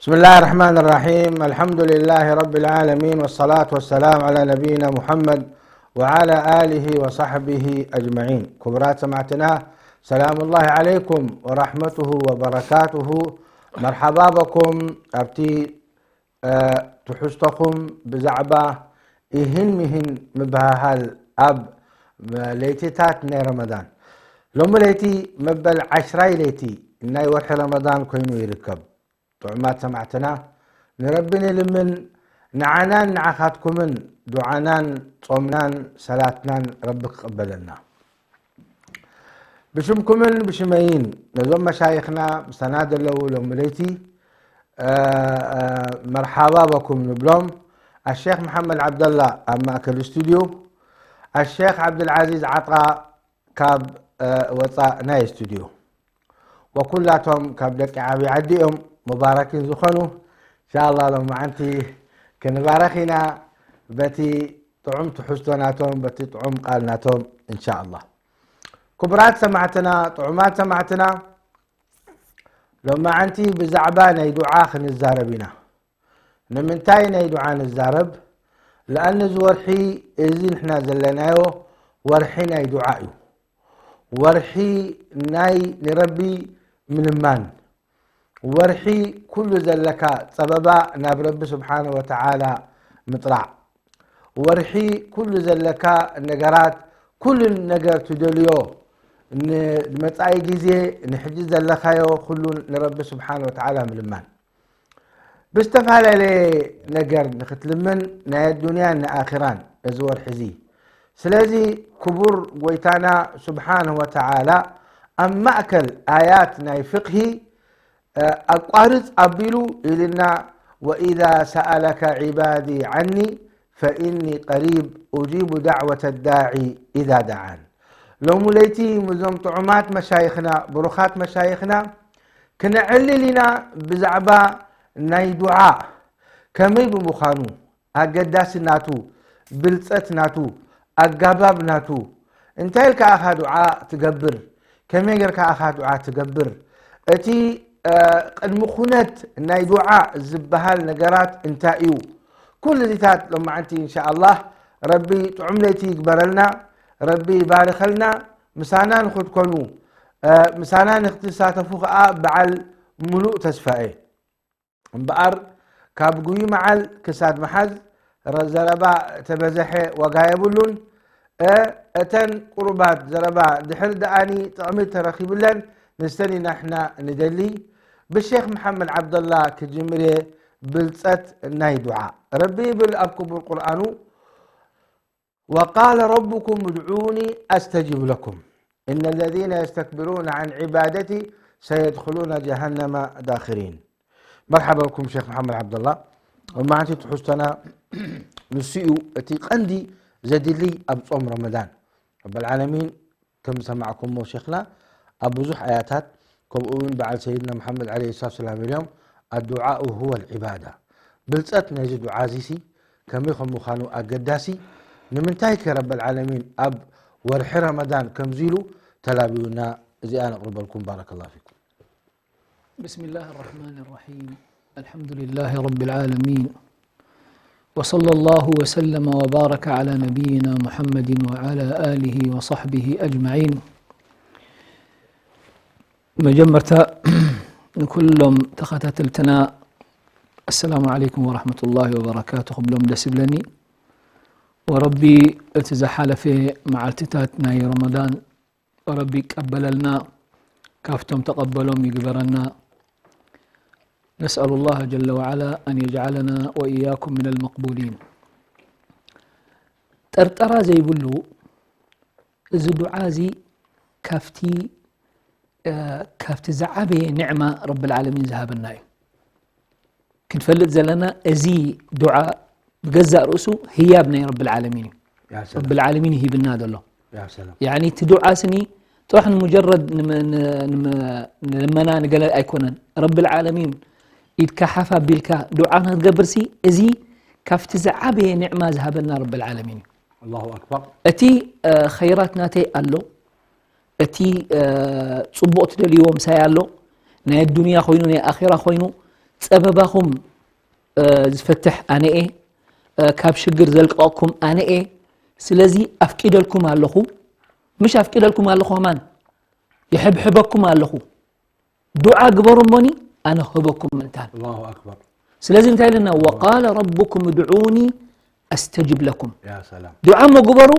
بسم الله الرحمن الرحيم. الحمد لله رب العالمين، والصلاة والسلام على نبينا محمد وعلى آله وصحبه أجمعين. ክቡራት ሰማዕትና፣ سلام الله عليكم ورحمته وبركاته. مرحبا بكم ኣብቲ፣ እ፣ ትሕዝቶኹም ብዛዕባ ይህን ሚህን ምብህሃል ኣብ ለይትታት ናይ ረመዳን። ሎሚ ለይቲ መበል ዓሽራይ ለይቲ ናይ ወርሒ ረመዳን ኮይኑ ይርከብ። ጥዑማት ሰማዕትና፣ ንረቢ ንልምን፣ ንዓናን ንዓኻትኩምን ዱዓናን ጾምናን ሰላትናን ረቢ ክቕበለልና። ብሽምኩምን ብሽመይን ነዞም መሻይኽና ምሳና ዘለዉ ሎሚ ለይቲ፣ እ፣ እ፣ መርሓባ በኩም ንብሎም። ኣሼኽ መሓመድ ዓብደላ ኣብ ማእከል ስቱድዮ፣ ኣሼኽ ዓብድልዓዚዝ ዓጣ ካብ፣ እ፣ ወጻእ ናይ ስቱድዮ፣ ወኩላቶም ካብ ደቂ ዓብዪ ዓዲ እዮም ሙባረኪን ዝኾኑ። እንሻኣላህ ሎማዓንቲ ክንባረኽ ኢና በቲ ጥዑም ትሕዝቶ ናቶም፣ በቲ ጥዑም ቃል ናቶም እንሻኣላህ። ክቡራት ሰማዕትና፣ ጥዑማት ሰማዕትና፣ ሎማዓንቲ ብዛዕባ ናይ ዱዓ ክንዛረብ ኢና። ንምንታይ ናይ ዱዓ ንዛረብ? ለኣን እዚ ወርሒ፣ እዚ ንሕና ዘለናዮ ወርሒ ናይ ዱዓ እዩ። ወርሒ ናይ ንረቢ ምልማን፣ ወርሒ ኩሉ ዘለካ ጸበባ ናብ ረቢ ስብሓነ ወተዓላ ምጥራዕ፣ ወርሒ ኩሉ ዘለካ ነገራት፣ ኩሉ ነገር ትደልዮ ንመጻኢ ግዜ፣ ንሕጂ ዘለካዮ ኩሉ ንረቢ ስብሓነ ወተዓላ ምልማን። ብዝተፈላለየ ነገር ንክትልምን ናይ ኣዱንያን ንኣኺራን እዚ ወርሒ እዚ። ስለዚ ክቡር ጎይታና ስብሓንሁ ወተዓላ ኣብ ማእከል ኣያት ናይ ፍቅሂ፣ እ፣ ኣቋርጽ ኣቢሉ ኢልና፣ "ወኢዛ ሰኣለከ ዒባዲ ዓኒ ፈኢኒ ቀሪብ ኡጂቡ ዳዕወተ ዳዒ ኢዛ ደዓን።" ሎሚ ለይቲ ምዞም ጥዑማት መሻይኽና፣ ብሩኻት መሻይኽና ክነዕልል ኢና ብዛዕባ ናይ ዱዓ ከመይ ብምዃኑ፣ ኣገዳስነቱ፣ ብልጸት ናቱ፣ ኣጋባብ ናቱ፣ እንታይ ኢልካ ኢኻ ዱዓ ትገብር፣ ከመይ ጌርካ ኢኻ ዱዓ ትገብር፣ እቲ፣ እ፣ ቅድሚ ኩነት ናይ ዱዓ ዝበሃል ነገራት እንታይ እዩ? ኩሉ እዚታት ሎማዓንቲ እንሻኣላህ ረቢ ጥዑም ለይቲ ይግበረልና፣ ረቢ ይባርኸልና። ምሳና ንኽትኮኑ፣ እ፣ ምሳና ንኽትሳተፉ ከኣ በዓል ምሉእ ተስፋ እየ። እምበኣር ካብ ጉይ መዓል ክሳድ መሓዝ ረ-፣ ዘረባ ተበዘሐ ዋጋ የብሉን። እ፣ እተን ቁሩባት ዘረባ ድሕር ደኣኒ ጥቕሚ ተረኺብለን ንስተን ኢና ንሕና ንደሊ። ብሼኽ መሓመድ ዓብደላ ክጅምር እየ፣ ብልጸት ናይ ዱዓ። ረቢ ይብል ኣብ ክቡር ቁርኣኑ፣ "ወቃለ ረቡኩም እድዑኒ ኣስተጅብ ለኩም፣ እነ ለዚነ የስተክብሩነ ዓን ዒባደቲ ሰየድኹሉነ ጀሃነመ ዳኽሪን።" መርሓባ ብኩም ሼኽ መሓመድ ዓብደላ። ሎማዓንቲ ትሕዝቶና ንሱ እዩ፣ እቲ ቀንዲ ዘድሊ ኣብ ጾም ረመዳን። ረበል ዓለሚን ከም ዝሰማዕኩሞ ሼኽና ኣብ ብዙሕ ኣያታት፣ ከምኡ እውን በዓል ሰይድና መሓመድ ዓለይሂ ሰላቱ ወሰላም ኢሎም፣ "ኣዱዓኡ ሁወል ዒባዳ።" ብልጸት ናይዚ ዱዓ እዚሲ ከመይ ከም ምዃኑ ኣገዳሲ፣ ንምንታይ ከ ረበል ዓለሚን ኣብ ወርሒ ረመዳን ከምዚ ኢሉ ተላብዩና፣ እዚኣ ነቕርበልኩም። ባረከላሁ ፊኩም። بسم الله الرحمن الرحيم. الحمد لله رب العالمين. وصلى الله وسلم وبارك على نبينا محمد وعلى آله وصحبه أجمعين. መጀመርታ ንኩሎም ተኸታተልትና ኣሰላሙ ዓለይኩም ወራህመቱላሂ ወበረካቱ ክብሎም ደስ ይብለኒ። ወረቢ እቲ ዝሓለፈ መዓልትታት ናይ ረመዳን ረቢ ይቀበለልና፣ ካብቶም ተቐበሎም ይግበረና። نسأل الله جل وعلا أن يجعلنا وإياكم من المقبولين። ጥርጠራ ዘይብሉ እዚ ዱዓ እዚ ካብቲ፣ እ፣ ካብቲ ዝዓበየ ኒዕማ ረብል ዓለሚን ዝሃበና እዩ። ክንፈልጥ ዘለና እዚ ዱዓ ብገዛእ ርእሱ ህያብ ናይ ረብል ዓለሚን እዩ። ያ ሰላም። ረብል ዓለሚን ይሂብና ዘሎ። ያ ሰላም። ያኒ እቲ ዱዓ ስኒ ጥራሕ ንሙጀረድ ንመ-፣ ን-፣ ንመ-፣ ንልመና ንገለ ኣይኮነን። ረብል ዓለሚን ኢድካ ሓፍ ኣቢልካ ዱዓ ንክትገብርሲ እዚ ካብቲ ዝዓበየ ኒዕማ ዝሃበና ረብል ዓለሚን እዩ። ኣላሁ ኣክበር። እቲ፣ እ፣ ኸይራት ናተይ ኣሎ፣ እቲ፣ እ፣ ጽቡቕ ትደልይዎ ምሳይ ኣሎ፣ ናይ ኣዱንያ ኮይኑ ናይ ኣኼራ ኮይኑ ጸበባኹም ዝፈትሕ ኣነ እየ፣ ካብ ሽግር ዘልቀቕኩም ኣነ እየ። ስለዚ ኣፍቂደልኩም ኣለኹ፣ ምሽ ኣፍቂደልኩም ኣለኹ፣ ከማን ይሕብሕበኩም ኣለኹ። ዱዓ ግበሩ እሞኒ ኣነ ክህበኩም ምእንታን። الله أكبر ስለዚ እንታይ ኢልና? وقال ربكم ادعوني أستجب لكم. يا سلام ዱዓ እሞ ግበሩ፣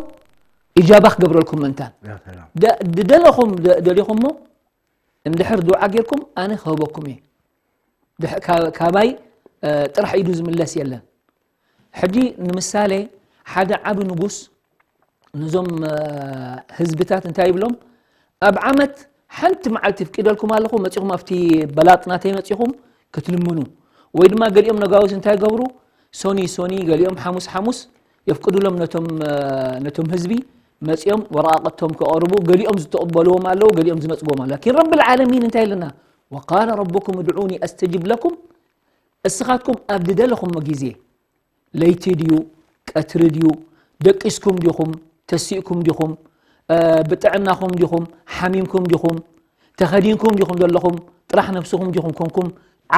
ኢጃባ ክገብረልኩም ምእንታን። يا سلام ደ- ድደለኹም ደ- ደሊኹም እሞ እንድሕር ዱዓ ጌርኩም ኣነ ክህበኩም እየ። ድሕ- ካ- ካባይ እ፣ ጥራሕ ኢዱ ዝምለስ የለን። ሕጂ ንምሳሌ ሓደ ዓቢ ንጉስ ነዞም እ፣ ህዝብታት እንታይ ይብሎም? ኣብ ዓመት ሓንቲ መዓልቲ ፍቂደልኩም ኣለኹ፣ መጺኹም ኣብቲ በላጥ ናተይ መጺኹም ክትልምኑ። ወይ ድማ ገሊኦም ነጋውስ እንታይ ይገብሩ? ሶኒ ሶኒ፣ ገሊኦም ሓሙስ ሓሙስ የፍቅዱሎም ነቶም እ፣ ነቶም ህዝቢ መጺኦም ወረቓቕቶም ከቕርቡ። ገሊኦም ዝተቕበልዎም ኣለዉ፣ ገሊኦም ዝነጽግዎም ኣለዉ። ላኪን ረብል ዓለሚን እንታይ ኢልና? وقال ربكم ادعوني أستجب لكم። እስኻትኩም ኣብ ዝደለኹሞ ግዜ፣ ለይቲ ድዩ ቀትሪ ድዩ፣ ደቂስኩም ዲኹም፣ ተሲእኩም ዲኹም፣ እ፣ ብጥዕናኹም ዲኹም፣ ሓሚምኩም ዲኹም፣ ተኸዲንኩም ዲኹም ዘለኹም፣ ጥራሕ ነብስኹም ዲኹም ኮንኩም፣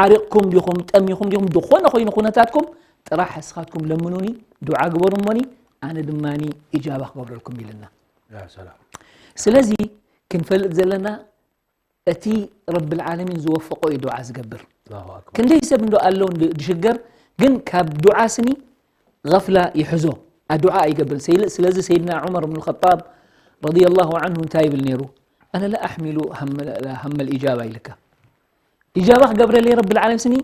ዓሪቕኩም ዲኹም፣ ጠሚኹም ዲኹም፣ ዝኾነ ኮይኑ ኩነታትኩም ጥራሕ እስኻትኩም ለምኑኒ፣ ዱዓ ግበሩ እሞኒ ኣነ ድማ ኢጃባ ክገብረልኩም ኢልና። يا سلام ስለዚ ክንፈልጥ ዘለና እቲ ረብል ዓለሚን ዝወፈቆ እዩ ዱዓ ዝገብር። الله أكبر ክንደይ ሰብ እንዶ ኣሎ እንድ- ድሽገር ግን ካብ ዱዓ ስኒ غفلة ይሕዞ ኣዱዓ ኣይገብርን። ሰይል- ስለዚ ሰይድና ዑመር ብን ኸጣብ ረዲየላሁ ዐንሁ እንታይ ይብል ነይሩ? ኣነ ላ ኣሕሚሉ ሃመ- ሃመል ኢጃባ ኢልካ ኢጃባ ክገብረለይ ረብል ዓለም ስኒ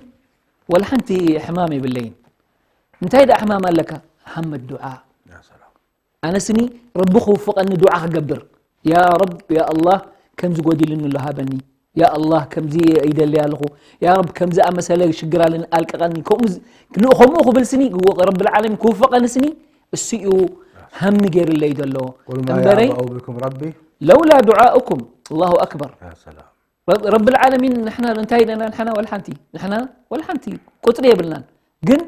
ወላ ሓንቲ ሕማም የብለይን። እንታይ ደኣ ሕማም ኣለካ? ሃመ ዱዓ يا سلام ኣነ ስኒ ረቢ ክውፍቐኒ ዱዓ ክገብር። ያ ረብ ያ ኣላህ ከምዚ ጎዲልኒ ኣሎ ሃበኒ። ያ ኣላህ ከምዚ ይደሊ ኣለኹ። ያ ረብ ከምዚ ኣመሰለ ሽግር ኣለኒ ኣልቀቐኒ። ከምኡ ዝ- ን- ከምኡ ክብል ስኒ ግዎ- ረብል ዓለሚን ክውፍቐኒ ስኒ እሱ እዩ ሃሚ ገይርለይ ዘሎ። قل ما እምበረይ يعبأ بكم ربي ለውላ ዱዓኡኩም። ኣላሁ ኣክበር። يا سلام ረብ- ረብል ዓለሚን ንሕና እንታይ ኢለና? ንሕና ወላ ሓንቲ ንሕና ወላ ሓንቲ ቁፅሪ የብልናን። ግን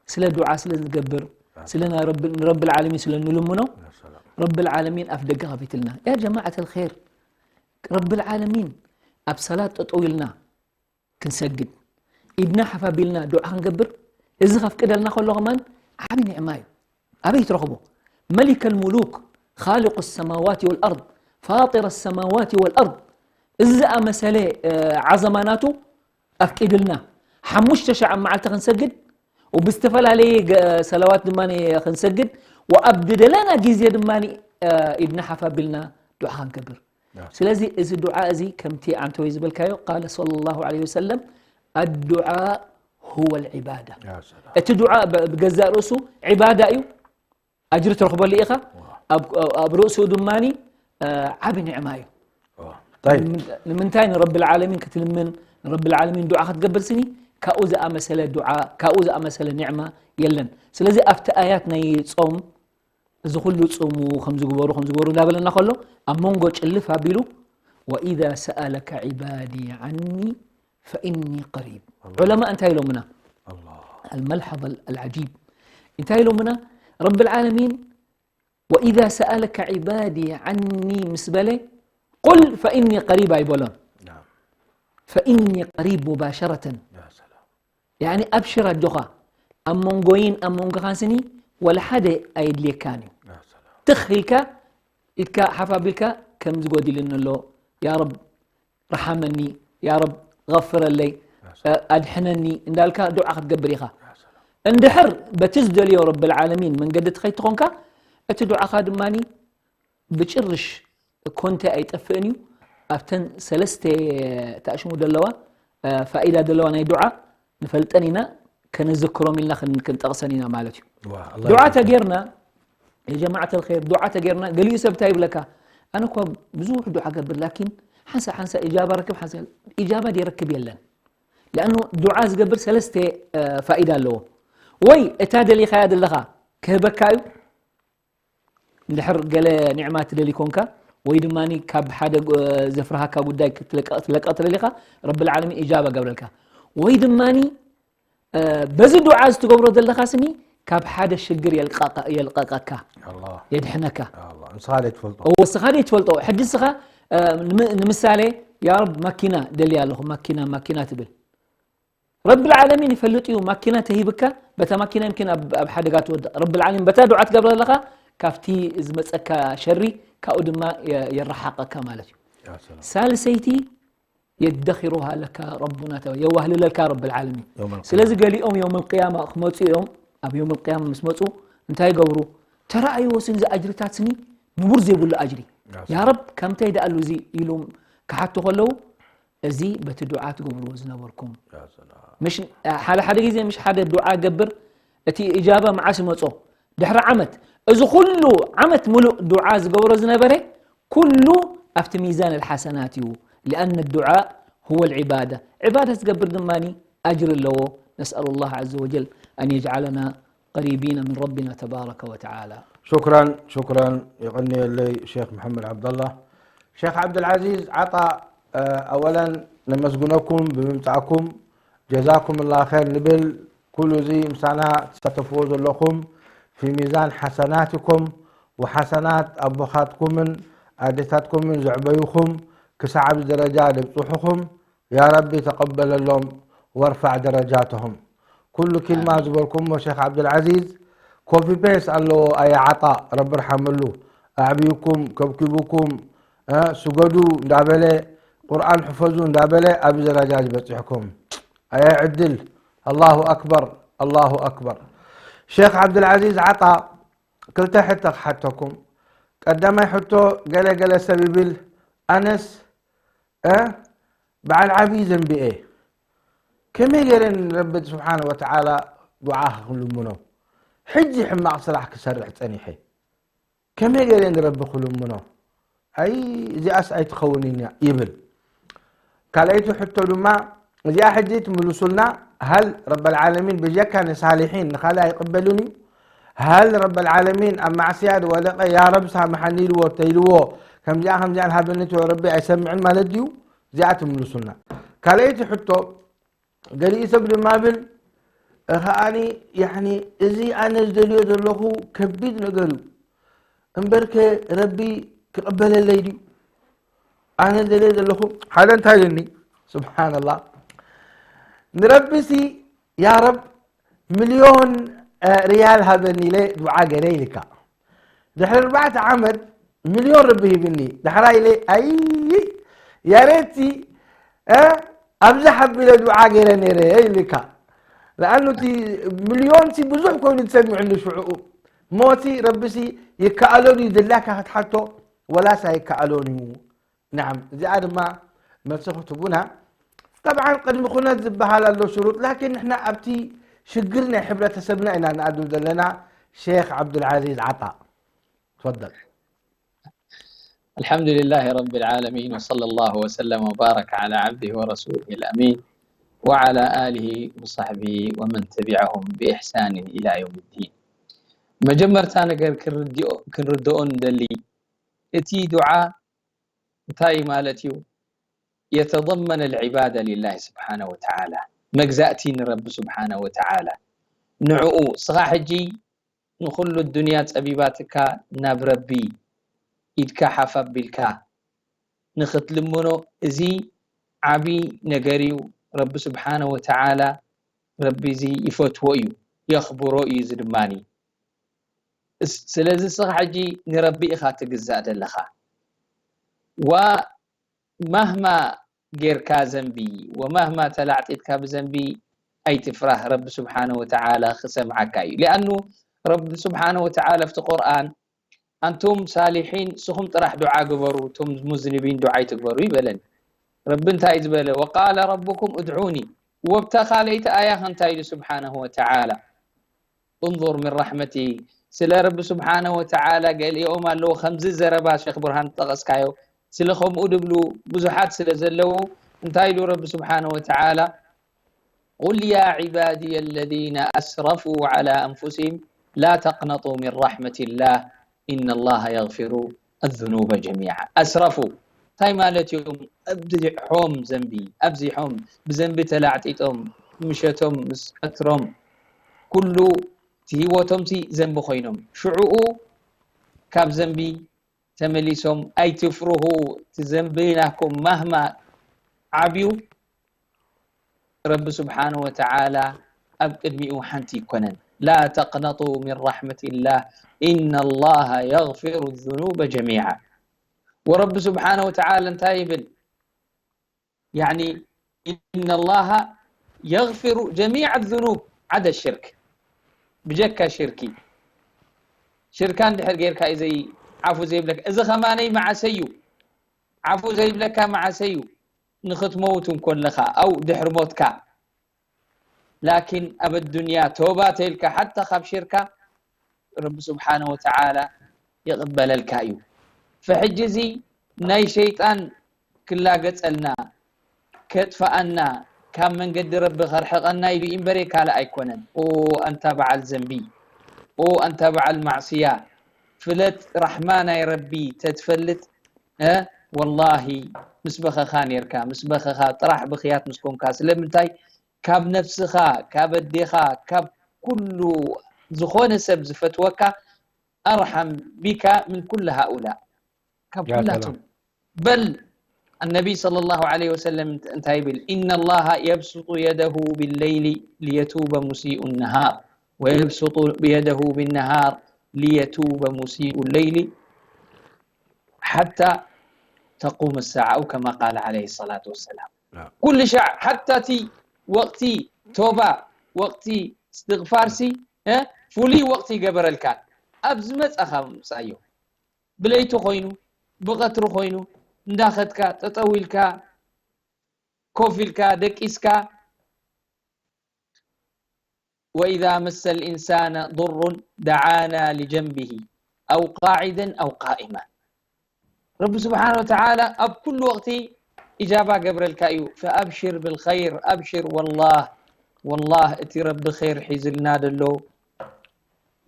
ስለ ዱዓ ስለ ንገብር ስለ ንረብል ዓለሚን ስለ ንልምኖ يا سلام ረብል ዓለሚን ኣፍ ደገ ከፊትልና። ያ ጀማዓት الخير ረብል ዓለሚን ኣብ ሰላት ጠጠው ኢልና ክንሰግድ ኢድና ሓፍ ኣቢልና ዱዓ ክንገብር እዚ ከፍቅደልና ከሎ ከማን ዓቢ ኒዕማ እዩ። ኣበይ ትረኽቦ? ملك الملوك خالق السماوات والأرض فاطر السماوات والأرض እዚ ዝኣመሰለ እ፣ ዓዘማ ናቱ ኣፍቂድልና ሓሙሽተ ሻዕ ኣብ መዓልቲ ክንሰግድ ወብዝተፈላለየ ገ- ሰለዋት ድማ ክንሰግድ ወኣብ ዝደለና ግዜ ድማ እ፣ ኢድና ሓፍ ኣቢልና ዱዓ ክንገብር። نعم. ስለዚ እዚ ዱዓ እዚ ከምቲ ኣንተ ወይ ዝበልካዮ قال صلى الله عليه وسلم الدعاء هو العبادة يا سلام እቲ ዱዓ ብ- ብገዛእ ርእሱ ዒባዳ እዩ። ኣጅሪ ትረኽበሉ ኢኻ። ኣብ ኣብ ርእሱ ድማ ዓቢ ኒዕማ እዩ። طيب ንምንታይ ንረብል ዓለሚን ክትልምን ንረብል ዓለሚን ዱዓ ክትገብር ስኒ ካብኡ ዝኣመሰለ ዱዓ ካብኡ ዝኣመሰለ ኒዕማ የለን። ስለዚ ኣብቲ ኣያት ናይ ጾም እዚ ኩሉ ጽሙ ከምዚ ግበሩ ከምዚ ግበሩ እንዳበለና ከሎ ኣብ መንጎ ጭልፍ ኣቢሉ وإذا سألك عبادي عني فإني قريب. ዑለማ እንታይ ኢሎምና? الله الملحظ العجيب እንታይ ኢሎምና? ረብል ዓለሚን وإذا سألك عبادي عني ምስ በለ قل فإني قريب ኣይበሎን። نعم فإني قريب مباشرة يا سلام ያኒ ኣብሽር ኣጆኻ ኣብ መንጎይን ኣብ መንጎኻን ስኒ ወላ ሓደ ኣየድልየካን እዩ። يا سلام ትኽ ኢልካ ኢድካ ሓፍ ኣቢልካ ከምዚ ጎዲልኒ ኣሎ ያ ረብ ረሓመኒ ያ ረብ غፍረለይ ኣድሕነኒ እንዳልካ ዱዓ ክትገብር ኢኻ። يا سلام እንድሕር በቲ ዝደልዮ ረብል ዓለሚን መንገዲ ትኸይድ ትኾንካ እቲ ዱዓኻ ድማ ብጭርሽ ኮንተ ኣይጠፍእን እዩ። ኣብተን ሰለስተ ተኣሽሙ ዘለዋ ፋኢዳ ዘለዋ ናይ ዱዓ ንፈልጠን ኢና ከነዘክሮም ኢልና ክን- ክንጠቕሰን ኢና ማለት እዩ። ዋ፣ ኣላህ ዱዓ ይባርክ። ተጌርና የጀማዓት الخير ዱዓ ተጌርና ገሊኡ ሰብ እንታይ ይብለካ ኣነ እኳ ብዙሕ ዱዓ ገብር ላኪን ሓንሳ ሓንሳ ኢጃባ ረክብ ሓንሳ ኢጃባ ደይረክብ የለን። ለኣኑ ዱዓ ዝገብር ሰለስተ እ፣ ፋኢዳ ኣለዎ። ወይ እታ ደሊኻያ ዘለኻ ክህበካ እዩ እንድሕር ገለ ኒዕማ ትደሊ ኮንካ ወይ ድማ ካብ ሓደ እ፣ ዘፍርሃካ ጉዳይ ክትለቀቕ ትለቀቕ ትደሊኻ ረብል ዓለሚን ኢጃባ ገብረልካ ወይ ድማ እ፣ በዚ ዱዓ እዚ ትገብሮ ዘለኻ ስኒ ካብ ሓደ ሽግር የልቀቐ- የልቀቐካ ኣላህ የድሕነካ። ኣላህ ንስኻ ደይ ትፈልጦ ወስኻ ደይ ትፈልጦ ሕጂ እስኻ እ፣ ንም- ንምሳሌ ያ ረብ ማኪና ደልያ ኣለኹ ማኪና ማኪና ትብል ረብል ዓለሚን ይፈልጥ እዩ። ማኪና ተሂብካ፣ በታ ማኪና ይምኪን ኣብ፣ ኣብ ሓደጋ ትወድቕ። ረብል ዓለሚን በታ ዱዓ ትገብር ዘለኻ ካብቲ ዝመጸካ ሸሪ ካብኡ ድማ የ-፣ የረሓቐካ ማለት እዩ። ያ ሰላም። ሳልሰይቲ የደኺሩሃ ለካ ረቡና ተባ-፣ የዋህልለልካ ረብል ዓለሚን። የውመል ስለዚ ቂያማ። ገሊኦም የውመል ቅያማ ክመጹ እዮም። ኣብ የውመል ቅያማ ምስ መጹ እንታይ ይገብሩ? ተራእይዎ ስኒ እዚ ኣጅርታት ስኒ ንቡር ዘይብሉ ኣጅሪ። ያ ያ ሰላም። ረብ ከምተይ ደኣሉ እዚ ኢሉ ክሓቱ ከለዉ እዚ በቲ ዱዓ ትገብርዎ ዝነበርኩም። ያ ሰላም። ምሽ ሓደ ሓደ ግዜ ምሽ ሓደ ዱዓ ገብር እቲ ኢጃባ መዓስ ይመጾ? ድሕሪ ዓመት። እዚ ኩሉ ዓመት ሙሉእ ዱዓ ዝገብሮ ዝነበረ ኩሉ ኣብቲ ሚዛን الحسنات እዩ። لأن الدعاء هو العبادة. ዒባዳ ዝገብር ድማ ኣጅሪ ኣለዎ። نسأل الله عز وجل أن يجعلنا قريبين من ربنا تبارك وتعالى. ሹክራን፣ ሹክራን፣ የቐንየለይ ሼክ መሐመድ ዓብደላ። ሼክ ዓብዱልዓዚዝ ዓጣ፣ እ፣ ኣወለን ነመስግነኩም ብምምጻእኩም፣ ጀዛኩም ላ ኸይር ንብል። ኩሉ እዚ ምሳና ትሳተፍዎ ዘለኹም ፊ ሚዛን ሓሰናትኩም ወሓሰናት ኣቦኻትኩምን ኣዴታትኩምን ዘዕበዩኹም ክሳዕ ኣብዚ ደረጃ ዘብጽሑኹም ያ ረቢ ተቐበለሎም ወርፋዕ ደረጃትሁም። ኩሉ ኪልማ ኣሚን። ዝበልኩሞ ሼክ ዓብዱልዓዚዝ ኮፒ ፔስ ኣለዎ። ኣየ ዓጣ ረቢ ርሓመሉ። ኣዕብዩኩም፣ ከብኪቡኩም፣ እ፣ ስገዱ እንዳበለ፣ ቁርኣን ሕፈዙ እንዳበለ ኣብዚ ደረጃ ዝበጺሕኩም። ኣየ ዕድል። ኣላሁ ኣክበር፣ ኣላሁ ኣክበር። ሼክ ዓብዱልዓዚዝ ዓጣ፣ ክልተ ሕቶ ክሓተኩም። ቀዳማይ ሕቶ፣ ገለ ገለ ሰብ ይብል፣ ኣነስ፣ እ፣ በዓል ዓብዪ ዘንቢ እየ። ከመይ ገይረ ንረቢ ስብሓነ ወተዓላ ዱዓ ክልምኖ? ሕጂ ሕማቕ ስራሕ ክሰርሕ ጸኒሐ። ከመይ ገይረ ንረቢ ክልምኖ? ኣይ፣ እዚኣስ ኣይትኸውንን እያ ይብል። ካልኣይቲ ሕቶ ድማ፣ እዚኣ ሕጂ ትምልሱልና፣ ሃል ረበል ዓለሚን ብጀካ ንሳሊሒን ንኻልእ ኣይቕበልን እዩ? ሃል ረበል ዓለሚን ኣብ ማዕስያ ዝወደቐ ያ ረብ ሳምሓኒ ኢልዎ ተይልዎ፣ ከምዚኣ ከምዚኣ ንሃበኒ ትብሎ ረቢ ኣይሰምዕን ማለት ድዩ? እዚኣ ትምልሱልና። ካልኣይቲ ሕቶ፣ ገሊኡ ሰብ ድማ ብል፣ ከኣኒ፣ ያኒ፣ እዚ ኣነ ዝደልዮ ዘለኹ ከቢድ ነገር እዩ። እምበርከ ረቢ ክቕበለለይ ድዩ? ኣነ ዝደልዮ ዘለኹ ሓደ እንታይ ኢሉኒ? ስብሓንላህ። ንረቢሲ፣ ያ ረብ፣ ሚልዮን፣ እ፣ ሪያል ሃበኒ ኢለ ዱዓ ገይረ ኢልካ። ድሕሪ ኣርባዕተ ዓመት ሚልዮን ረቢ ሂብኒ። ዳሕራይ ኢለ፣ ኣይ፣ ያሬትሲ፣ እ፣ ኣብዚ ሓቢለ ዱዓ ገይረ ነይረ ኢልካ። ለኣኑ እቲ ሚልዮንሲ ብዙሕ ኮይኑ ትሰሚዑኒ ሽዑኡ። እሞሲ ረቢሲ ይከኣሎ ድዩ ድላካ ክትሓቶ፣ ወላስ ኣይከኣሎን እዩ? ናዓም፣ እዚኣ ድማ መልሲ ክትቡና። ጠብዓን ቅድሚ ኩነት ዝበሃል ኣሎ ሽሩጥ፣ ላኪን ንሕና ኣብቲ ሽግር ናይ ሕብረተሰብና ኢና ንኣድም ዘለና። ሼክ ዓብዱልዓዚዝ ዓጣ፣ ትፈደል። الحمد لله رب العالمين، وصلى الله وسلم وبارك على عبده ورسوله الأمين، وعلى آله وصحبه ومن تبعهم بإحسان إلى يوم الدين. መጀመርታ ነገር ክንርድኦ-፣ ክንርድኦ እንደሊ፣ እቲ ዱዓ እንታይ ማለት እዩ? يتضمن العبادة لله سبحانه وتعالى። መግዛእቲ ንረቢ ስብሓነ ወተዓላ። ንዕኡ፣ ስኻ ሕጂ ንኹሉ ዱንያ ጸቢባትካ ናብ ረቢ ኢድካ ሓፍ ኣቢልካ ንኽትልምኖ፣ እዚ ዓቢ ነገር እዩ። ረቢ ስብሓነ ወተዓላ፣ ረቢ እዚ ይፈትዎ እዩ፣ የኽብሮ እዩ። እዚ ድማኒ እስ-፣ ስለዚ እስኻ ሕጂ ንረቢ ኢኻ ትግዛእ ዘለኻ። ዋ-፣ ማህማ ጌርካ ዘንቢ፣ ወማህማ ተላዕጢጥካ ብዘንቢ ኣይትፍራህ፣ ረቢ ስብሓነ ወተዓላ ክሰምዓካ እዩ። ሊኣኑ ረቢ ስብሓነ ወተዓላ ኣብቲ ቁርኣን፣ ኣንቱም ሳሊሒን፣ ንስኹም ጥራሕ ዱዓ ግበሩ፣ እቶም ሙዝንቢን ዱዓ ኣይትግበሩ ይበለኒ። ረቢ እንታይ እዩ ዝበለ? ወቃለ ረቡኩም እድዑኒ። ወብታ ካልኣይቲ ኣያ ከ እንታይ ኢሉ ስብሓነሁ ወተዓላ? እንዙር ምን ራሕመቲ። ስለ ረቢ ስብሓነ ወተዓላ ገሊኦም ኣለዉ፣ ከምዚ ዘረባ ሸኽ ብርሃን ዝጠቐስካዮ፣ ስለ ከምኡ ድብሉ ብዙሓት ስለ ዘለዉ፣ እንታይ ኢሉ ረቢ ስብሓነ ወተዓላ? ቁል ያ ዒባድየ ለዚነ ኣስረፉ ዓላ ኣንፉሲሂም ላ ተቅነጡ ምን ራሕመቲላህ ኢነላሃ የግፊሩ ኣዙኑበ ጀሚዓ። ኣስረፉ እንታይ ማለት እዮም? ኣብዚሖም ዘንቢ፣ ኣብዚሖም ብዘንቢ ተላዕጢጦም፣ ምሸቶም ምስ ቀትሮም ኩሉ እቲ ህይወቶምሲ ዘንቢ ኮይኖም፣ ሽዑኡ ካብ ዘንቢ ተመሊሶም ኣይትፍርሁ፣ እቲ ዘንቢ ናኩም ማህማ ዓብዩ ረቢ ስብሓነ ወተዓላ ኣብ ቅድሚኡ ሓንቲ ይኮነን። لا تقنطوا من رحمة الله إن الله يغفر الذنوب جميعا። ወረቢ ስብሓነ ወተዓላ እንታይ ይብል? يعني إن الله يغفر جميع الذنوب عدا الشرك። ብጀካ ሽርኪ። ሽርካ እንድሕር ጌርካ እዩ ዘይ-፣ ዓፉ ዘይብለካ። እዚ ከማነይ መዓሰ እዩ? ዓፉ ዘይብለካ መዓሰ እዩ? ንኽትመውት እንኮለኻ፣ ኣው ድሕሪ ሞትካ። ላኪን ኣብ ኣዱንያ ተውባ ተይልካ፣ ሓታ ካብ ሽርካ፣ ረቢ ስብሓነ ወተዓላ ይቕበለልካ እዩ። ፈሕጂ እዚ ናይ ሸይጣን ክላገጸልና፣ ከጥፍኣና፣ ካብ መንገዲ ረቢ ከርሕቐና ኢሉ እምበረ ካልእ ኣይኮነን። ኦ ኣንታ በዓል ዘንቢ፣ ኦ ኣንታ በዓል ማዕስያ፣ ፍለጥ ራሕማ ናይ ረቢ ተትፈልጥ፣ እ፣ ወላሂ ምስ በኸኻ ኔርካ፣ ምስ በኸኻ ጥራሕ ብኽያት ምስ ኮንካ። ስለምንታይ? ካብ ነፍስኻ፣ ካብ ኣዴኻ፣ ካብ ኩሉ ዝኾነ ሰብ ዝፈትወካ ኣርሓም ቢካ ምን ኩል ሃኡላ። ካብ ያ ኩላቶም ሰላም። በል ኣነቢ ሰለላሁ ዐለይሂ ወሰለም እንታይ ይብል? إن الله يبسط يده بالليل ليتوب مسيء النهار ويبسط يده بالنهار ليتوب مسيء الليل حتى تقوم الساعة أو كما قال عليه الصلاة والسلام። ያ። ኩሉ ሻዕ ሓታ እቲ ወቕቲ ቶባ፣ ወቕቲ እስትግፋር ሲ፣ እ፣ ፍሉይ ወቕቲ ይገበረልካ። ኣብ ዝመጻኻ ምጻዮ። ብለይቲ ኮይኑ፣ ብቐትሪ ኮይኑ፣ እንዳኸድካ፣ ጠጠው ኢልካ፣ ኮፍ ኢልካ፣ ደቂስካ፣ وإذا مس الإنسان ضر دعانا لجنبه أو قاعدا أو قائما። ረቢ ስብሓነ ወተዓላ ኣብ ኩሉ ወቕቲ ኢጃባ ገብረልካ እዩ። فأبشر بالخير، أبشر والله، والله እቲ ረቢ ኸይር ሒዝልና ደሎ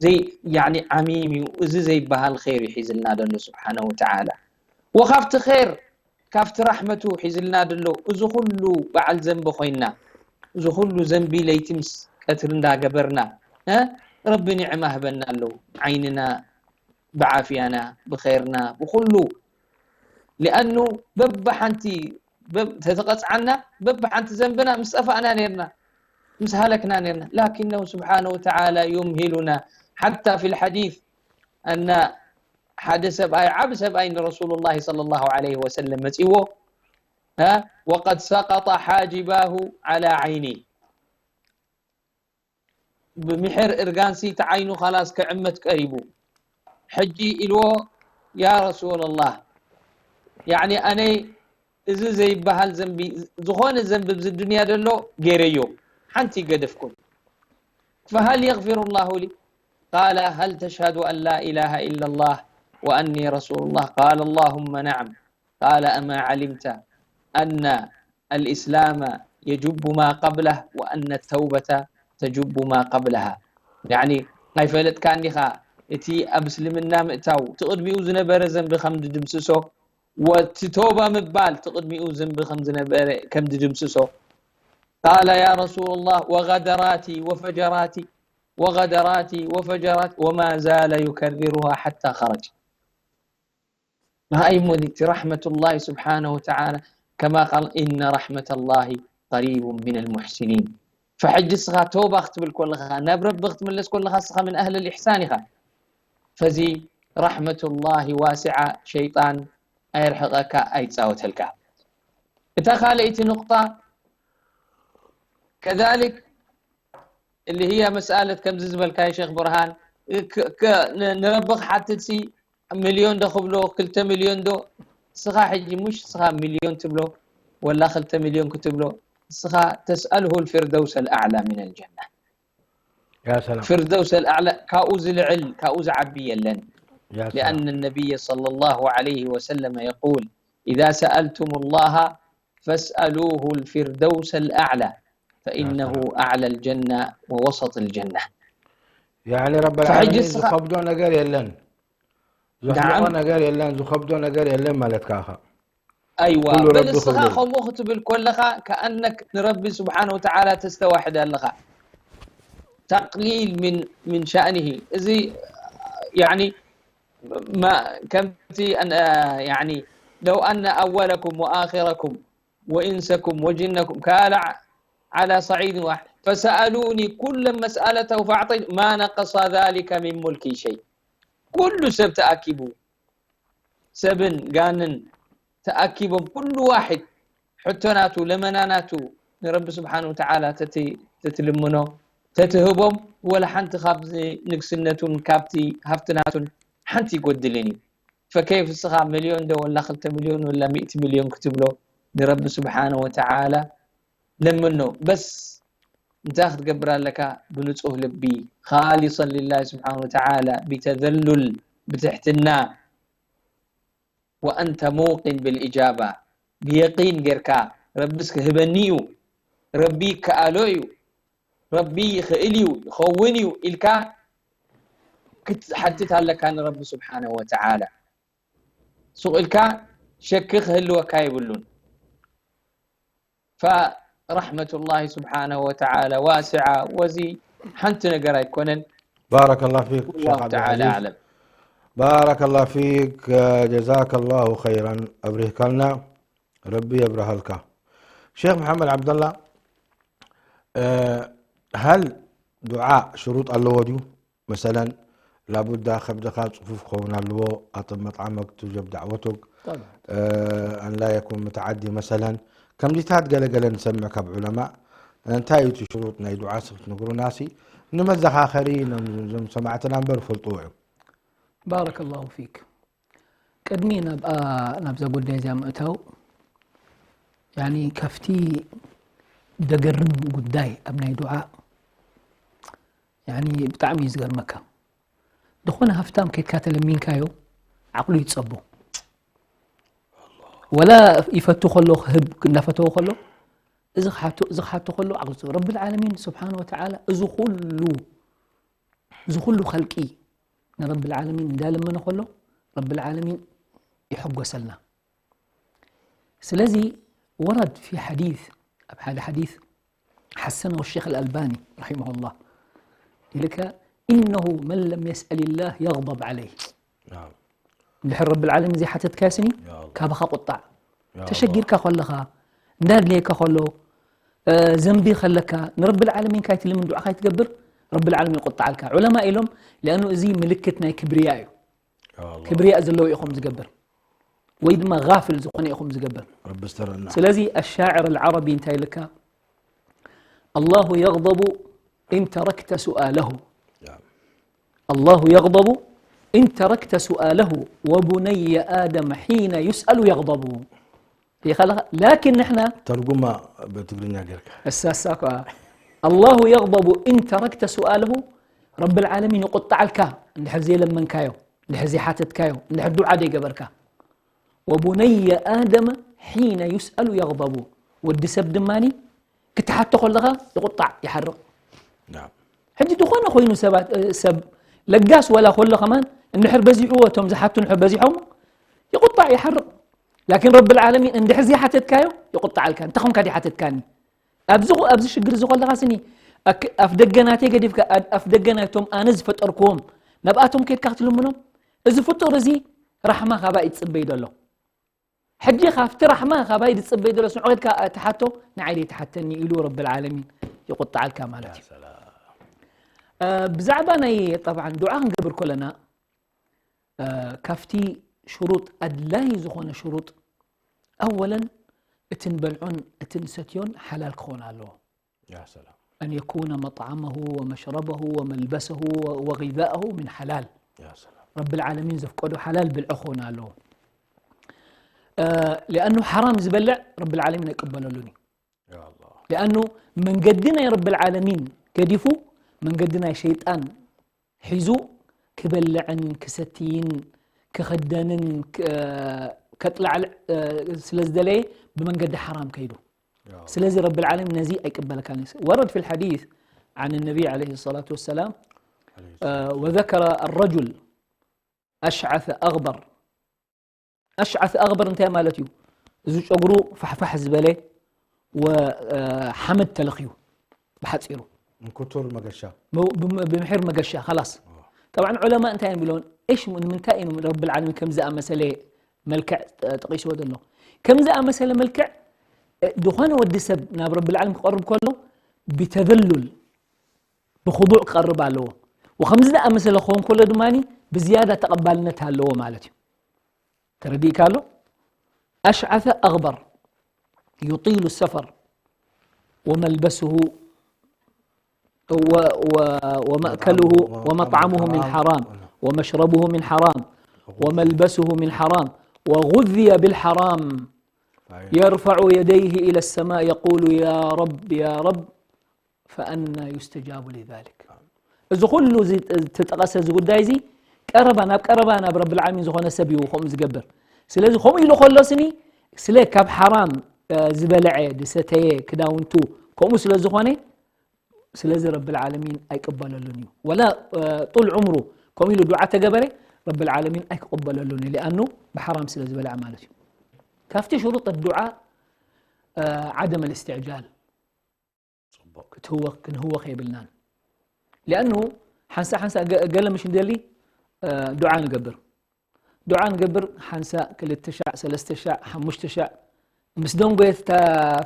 ዘይ-፣ ያኒ ዓሚም እዩ። እዚ ዘይበሃል ኸይር እዩ ሒዝልና ደሎ ስብሓነ ወተዓላ። ወኻብቲ ኸይር፣ ካብቲ ራሕመቱ ሒዝልና ደሎ። እዚ ኩሉ በዓል ዘንቢ ኮይንና፣ እዚ ኩሉ ዘንቢ ለይቲ ምስ ቀትሪ እንዳገበርና፣ እ፣ ረቢ ኒዕማ ህበና ኣሎ። ዓይንና፣ ብዓፍያና፣ ብኸይርና፣ ብኹሉ። ሊኣኑ በብሓንቲ፣ በብ-፣ ተተቐጽዓና፣ በብሓንቲ ዘንብና ምስ ጠፋእና ኔርና፣ ምስ ሃለክና ኔርና። ላኪነሁ ስብሓነ ወተዓላ ዩምሂሉና። ሓታ ፊል ሓዲስ፣ ኣነ ሓደ ሰብኣይ፣ ዓቢ ሰብኣይ ንረሱሉላሂ ሰለላሁ ዐለይሂ ወሰለም መጺዎ፣ እ፣ وقد سقط حاجباه على عينيه። ብምሕር እርጋንሲ እቲ ዓይኑ ኻላስ ክዕመት ቀሪቡ። ሕጂ ኢልዎ፣ ያ ረሱለላህ፣ ያዕኒ ኣነ እዚ ዘይበሃል ዘንቢ፣ ዝኾነ ዘንቢ ኣብዚ ዱንያ ደሎ ገይረዮ፣ ሓንቲ ገደፍኩን። فهل يغفر الله لي؟ قال: هل تشهد أن لا إله إلا الله وأني رسول الله؟ قال: اللهم نعم. قال: أما علمت أن الإسلام يجب ما قبله وأن التوبة تجب ما قبلها؟ ያዕኒ ኣይፈለጥካን ዲኻ እቲ ኣብ እስልምና ምእታው ትቕድሚኡ ዝነበረ ዘንቢ ከም ድድምስሶ ወቲ ቶባ ምባል ትቕድሚኡ ዘንቢ ከም ዝነበረ ከም ድድምስሶ። قال: يا رسول الله وغدراتي وفجراتي وغدراتي وفجرات وما زال يكررها حتى خرج. رأي مولد رحمة الله سبحانه وتعالى كما قال: إن رحمة الله قريب من المحسنين. فحج سخا توبة اختبل كل خا نبرب بخت من لس كل خا سخا من أهل الإحسان خا. فزي رحمة الله واسعة، شيطان أيرحقك أي تساوتلك. إتخالي إتي نقطة كذلك اللي هي مسألة كم زي زبل كاي شيخ برهان، ك-، ك-، ن-، نربخ حتى تسي مليون دو خبلو، كلتا مليون دو، سخا حجي مش سخا مليون تبلو، ولا كلتا مليون كتبلو، سخا تسأله الفردوس الأعلى من الجنة. يا سلام. فردوس الأعلى كأوز العل، كأوز عبي يلن. يا سلام. لأن النبي صلى الله عليه وسلم يقول: إذا سألتم الله فاسألوه الفردوس الأعلى فإنه سلام. أعلى الجنة ووسط الجنة. يعني رب فحج العالمين السخا- ዝኸብዶ ነገር የለን። ዘሕልቆ نعم. ነገር የለን፣ ዝኸብዶ ነገር የለን ማለትካ ኢኻ። أيوة. ኩሉ بل ረቢ السخا ክብሉ። خمو ختبل كلها كأنك نربي سبحانه وتعالى تستوحد لها. تقليل من، من شأنه. إذا، يعني، ما كمتي أن، آه، يعني، لو أن أولكم وآخركم وإنسكم وجنكم كالع على صعيد واحد، فسألوني كل مسألة فأعطيت، ما نقص ذلك من ملكي شيء. ኩሉ ሰብ ተኣኪቡ፣ ሰብን ጋንን ተኣኪቦም፣ ኩሉ ዋሒድ ሕቶ ናቱ፣ ለመና ናቱ ንረቢ ስብሓን ወተዓላ ተቲ-፣ ተትልምኖ፣ ተትህቦም፣ ወላ ሓንቲ ካብዚ ንግስነቱን ካብቲ ሃፍቲ ናቱን ሓንቲ ይጎድልን እዩ። ፈከይፍ እስኻ ሚልዮን ዶ ወላ ክልተ ሚልዮን ወላ ሚእቲ ሚልዮን ክትብሎ ንረቢ ስብሓነ ወተዓላ ለምኖ። በስ እንታይ ክትገብር ኣለካ? ብንጹህ ልቢ፣ ኻሊሰን ሊላሂ ስብሓነ ወተዓላ፣ ብተዘሉል፣ ብትሕትና፣ ወአንተ ሙቂን ብልእጃባ፣ ብየቂን ጌርካ፣ ረቢስ ክህበኒ እዩ፣ ረቢ ይከኣሎ እዩ፣ ረቢ ይኽእል እዩ፣ ይኸውን እዩ ኢልካ ክትሓትት ኣለካ ንረቢ ስብሓነሁ ወተዓላ። ሱቕ ኢልካ ሸኪ ክህልወካ የብሉን። ፈረሕመቱላሂ ስብሓነሁ ወተዓላ ዋሲዓ፣ ወዚ ሓንቲ ነገር ኣይኮነን። ባረከላሁ ፊክ ሸኽ ወላሁ ተዓላ ዓብዱልዓዚዝ። ኣዕለም። ባረከላሁ ፊክ፣ ጀዛከላሁ ኸይረን፣ ኣብሪህካልና፣ ረቢ የብርሃልካ። ሼኽ መሓመድ ዓብደላ፣ ሀል ዱዓ ሽሩጥ ኣለዎ ድዩ? መሰለን ላቡዳ ከብድኻ ፅፉፍ ክኸውን ኣለዎ፣ ኣጥብ መጥዓመክ ቱጀብ ዳዕወቱክ፣ طبعا ኣን ላ የኩን ሙተዓዲ መሰለን፣ ከምዚታት ገለገለ ንሰምዕ ካብ ዑለማ። እንታይ እዩ እቲ ሽሩጥ ናይ ዱዓ ስብ ትነግሩናሲ ንመዘኻኸሪ፣ ነዞም ሰማዕትና እምበር ፈልጥዎ እዮም። بارك الله فيك። ቅድሚ ናብኣ ናብዛ ጉዳይ እዚኣ ምእታው ያኒ ካብቲ ደገርም ጉዳይ ኣብ ናይ ዱዓ ያኒ ብጣዕሚ እዩ ዝገርመካ። ዝኾነ ሃፍታም ከይድካ ተለሚንካዮ ዓቕሉ ይጸቦ። ወላ ይፈቱ ከሎ ክህብ እናፈተዎ ከሎ እዚ ክሓቶ እዚ ክሓቶ ከሎ ዓቕሉ ይጸቦ። ረብል ዓለሚን ስብሓነ ወተዓላ እዚ ኩሉ እዚ ኩሉ ኸልቂ ንረብል ዓለሚን እንዳለመነ ከሎ ረብል ዓለሚን ይሕጎሰልና። ስለዚ ወረድ ፊ ሓዲስ ኣብ ሓደ ሓዲስ ሓሰነሁ ሸይኽ ኣልኣልባኒ ረሒመሁላህ ኢልካ إنه من لم يسأل الله يغضب عليه። ናም። እንድሕር ረብል ዓለሚን ዘይሓተትካዮ ስኒ ያ ኣላህ። ካባኻ ቁጣዕ ያ ተሸጊርካ ከለኻ እንዳድለየካ ከሎ እ፣ ዘንቢ ከለካ ንረብል ዓለሚን ካይትልምን ዱዓ ካይትገብር ረብል ዓለሚን ይቁጣዓልካ። ዑለማ ኢሎም ሊኣኑ እዚ ምልክት ናይ ክብርያ እዩ። ያ ኣላህ። ክብርያ ዘለዎ ኢኹም ዝገብር ወይ ድማ ጋፍል ዝኾነ ኢኹም ዝገብር። ረቢ ስተረና። ስለዚ ኣሻዕር ኣልዓረቢ እንታይ ኢልካ? الله يغضب إن تركت سؤاله ያ። الله يغضب إن تركت سؤاله وبني آدم حين يسأل يغضب. ይኸለኻ ላኪን ንሕና ተርጉማ ብትግርኛ ጌርካ። እሳሳ እኳ الله يغضب إن تركت سؤاله ረብል ዓለሚን ይቁጣዓልካ እንድሕር ዘይለመንካዮ እንድሕር ዘይሓተትካዮ እንድሕር ዱዓ ዘይገበርካ። وبني آدم حين يسأل يغضب ወዲ ሰብ ድማኒ ክትሓቶ ከለኻ ይቁጣዕ ይሓርቕ። ናም። ሕጂ ዝኾነ ኮይኑ ሰባት እ፣ ሰብ ለጋስ ወላ ከሎ ከማን እንድሕር በዚሕዎ እቶም ዝሓቱ እንድሕር በዚሖም ይቁጣዕ ይሓርቕ። ላኪን ረብል ዓለሚን እንድሕር ዘይሓተትካዮ ይቁጣዓልካ። እንታይ ኾንካ ዘይሓተትካኒ? ኣብዚ ኣብዚ ሽግር እዚ ከለኻ ስኒ ኣክ- ኣፍ ደገ ናተይ ገዲፍካ ኣድ- ኣፍ ደገ ናይቶም ኣነ ዝፈጠርክዎም ናብኣቶም ከድካ ክትልምኖም እዚ ፍጡር እዚ ራሕማ ካባይ ይጽበይ ደሎ። ሕጂ ካብቲ ራሕማ ካባይ ዝጽበይ ዘሎ ስምዑ ከድካ ትሓቶ ንዓይ ዘይትሓተኒ ኢሉ ረብል ዓለሚን ይቁጣዓልካ ማለት እዩ። እ፣ ብዛዕባ ናይ ጠብዓን ዱዓ ክንገብር ከለና እ፣ ካብቲ ሽሩጥ ኣድላይ ዝኾነ ሽሩጥ ኣወለን እቲ ንበልዖን እቲ ንሰትዮን ሓላል ክኾን ኣለዎ። ያ ሰላም። أن يكون مطعمه ومشربه وملبسه وغذاءه من حلال ያ ሰላም። ረብል ዓለሚን ዘፍቀዶ ሓላል ብልዒ ክኾን ኣለዎ። እ፣ ሊኣኑ ሓራም ዝበልዕ ረብል ዓለሚን ኣይቅበለሉን እዩ። ያ ኣላህ። ሊኣኑ መንገዲ ናይ ረብል ዓለሚን ገዲፉ መንገዲ ናይ ሸይጣን ሒዙ ክበልዕን ክሰትይን ክኽደንን ክ- ከጥላዕልዕ እ፣ ስለ ዝደለየ ብመንገዲ ሓራም ከይዱ። ያ ኣላህ። ስለዚ ረብል ዓለሚን ነዚ ኣይቅበለካን እዩ። ورد في الحديث عن النبي عليه الصلاة والسلام ዓለይሂ እ፣ وذكر الرجل أشعث أغبر أشعث أغبر እንታይ ማለት እዩ? እዚ ጨጉሩ ፋሕፋሕ ዝበለ ወ- እ፣ ሓመድ ተለኽዩ ብሓፂሩ እንኩቱር መገሻ። ም- ብም- ብምሒር መገሻ ኸላስ። ጠብዓን ዑለማ እንታይ እዮም ብለውን? እሽ ንምንታይ እዩ ረብል ዓለሚን ከም ዝኣመሰለ መልክዕ ጠ- ጠቂስዎ ዘሎ? ከም ዝኣመሰለ መልክዕ ዝኾነ ወዲ ሰብ ናብ ረብል ዓለሚን ክቐርብ ከሎ ብተዘሉል ብኹዱዕ ክቐርብ ኣለዎ። ወከምዚ ዝኣመሰለ ክኸውን ከሎ ድማ ብዝያዳ ተቐባልነት ኣለዎ ማለት እዩ። ተረዲእካ ኣሎ? أشعث أغبر يطيل السفر وملبسه و و ومأكله ومطعمه من حرام ومشربه من حرام وملبسه من حرام وغذي بالحرام يرفع يديه إلى السماء يقول يا رب يا رب فأنى يستجاب لذلك. እዚ ኩሉ እዚ ተጠቐሰ እዚ ጉዳይ እዚ ቀረባ ናብ ቀረባ ናብ ረብል ዓለሚን ዝኾነ ሰብ እዩ ከምኡ ዝገብር። ስለዚ ከምኡ ኢሉ ከሎ ስኒ ስለ ካብ ሓራም ዝበለዐ ዝሰተየ ክዳውንቱ ከምኡ ስለ ዝኾነ ስለዚ ረብል ዓለሚን ኣይቅበለሉን እዩ። ወላ ጡል ዑምሩ ከምኡ ኢሉ ዱዓ ተገበረ ረብል ዓለሚን ኣይክቕበለሉን እዩ። ሊኣኑ ብሓራም ስለ ዝበለዐ ማለት እዩ። ካብቲ ሽሩጥ ዱዓ ዓደም እስትዕጃል ክትህወኽ ክንህወኽ የብልናን። ሊኣኑ ሓንሳ ሓንሳ ገለ ምሽ እንደሊ ዱዓ ንገብር ዱዓ ንገብር ሓንሳ ክልተ ሻዕ ሰለስተ ሻዕ ሓሙሽተ ሻዕ ምስ ደንጎየት እታ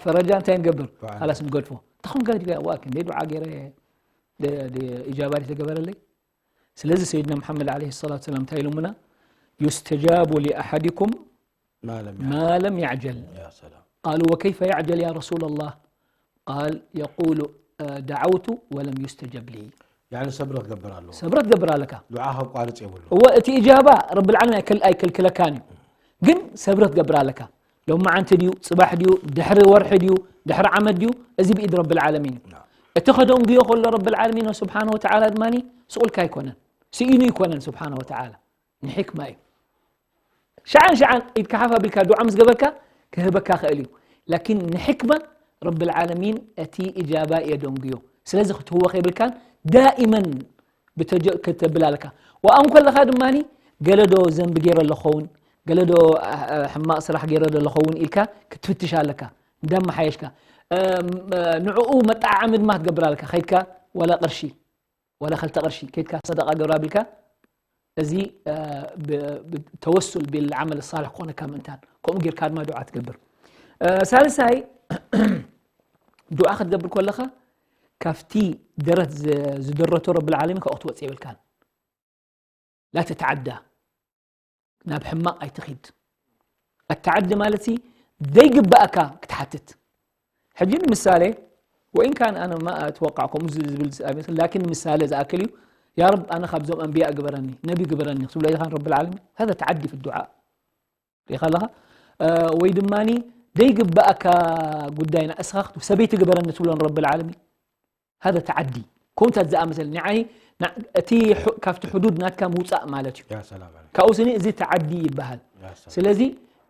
ፈረጃ እንታይ ንገብር ካላስ ንገድፎ። ተኹም ገዲፈ ዋ ክንደይ ዱዓ ገይረ ኢጃባ ተገበረለይ። ስለዚ ሰይድና መሓመድ ዓለይሂ ሰላቱ ሰላም እንታይ ኢሎምና? يستجاب لأحدكم ما لم يعجل. ما لم يعجل. يا سلام. قالوا وكيف يعجل يا رسول الله؟ قال يقول دعوت ولم يستجب لي. يعني ሰብሪ ክትገብር ኣለዎ። ሰብሪ ክትገብር ኣለካ። ዱዓ ከቋርጽ የብሉ። እወ እቲ ኢጃባ ረብል ዓለሚን ኣይክልክለካን እዩ። ግን ሰብሪ ክትገብር ኣለካ። ሎማዓንቲ ድዩ፣ ጽባሕ ድዩ፣ ድሕሪ ወርሒ ድዩ፣ ድሕሪ ዓመት ድዩ፣ እዚ ብኢድ ረብል ዓለሚን እዩ። እቲ ከደንጉዮ ከሎ ረብል ዓለሚን ስብሓነ ወተዓላ ድማ ስኡልካ ኣይኮነን፣ ስኢኑ ኣይኮነን ስብሓነ ወተዓላ። ንሕክማ እዩ። ሸዓን ሸዓን ኢድካ ሓፍ ኣቢልካ ዱዓ ምስ ገበርካ ክህበካ ክእል እዩ። ላኪን ንሕክማ ረብል ዓለሚን እቲ ኢጃባ የደንጉዮ። ስለዚ ክትህወኽ የብልካን። ዳኢመን ብተጀ- ከተብል ኣለካ። ወኣም ከለኻ ድማ ገለ ዶ ዘንቢ ገይረ ኣለኸውን፣ ገለ ዶ ሕማቕ ስራሕ ገይረ ዶ ኣለኸውን ኢልካ ክትፍትሽ ኣለካ። እንዳመሓየሽካ ንዕኡ መጠዓዓሚ ድማ ክትገብር ኣለካ። ከይድካ ዋላ ቅርሺ ዋላ ክልተ ቅርሺ ከይድካ ሰደቃ ገብር ኣቢልካ እዚ ተወሱል ቢልዓመል ሳልሕ ክኾነካ ምእንታን ከምኡ ጌርካ ድማ ዱዓ ትገብር። ሳልሳይ ዱዓ ክትገብር ከለኻ ካብቲ ደረት ዝደረቶ ረብል ዓለሚን ካብኡ ክትወፅእ የብልካን። ላ ተተዓዳ ናብ ሕማቕ ኣይትኺድ። ኣተዓዲ ማለት ሲ ዘይግባእካ ክትሓትት። ሕጂ ንምሳሌ ወኢን ካን ኣነ ማ ኣትወቃዕ ከምኡ ዝብል ኣይመስል ላኪን ንምሳሌ ዝኣክል እዩ። ያ ረብ ኣነ ካብዞም ኣንብያ ግበረኒ ነቢ ግበረኒ ክትብሎ ኢኻን ረብል ዓለሚን هذا تعدي في الدعاء ሪኻ ኣለኻ። ወይ ድማ ዘይግባእካ ጉዳይ ንእስኻ ሰበይቲ ግበረኒ ትብሎ ንረብል ዓለሚን هذا تعدي። ከምኡታት ዝኣመሰለ ንዓይ እቲ ካብቲ ሕዱድ ናትካ ምውፃእ ማለት እዩ። ካብኡ ስኒ እዚ ተዓዲ ይበሃል። ስለዚ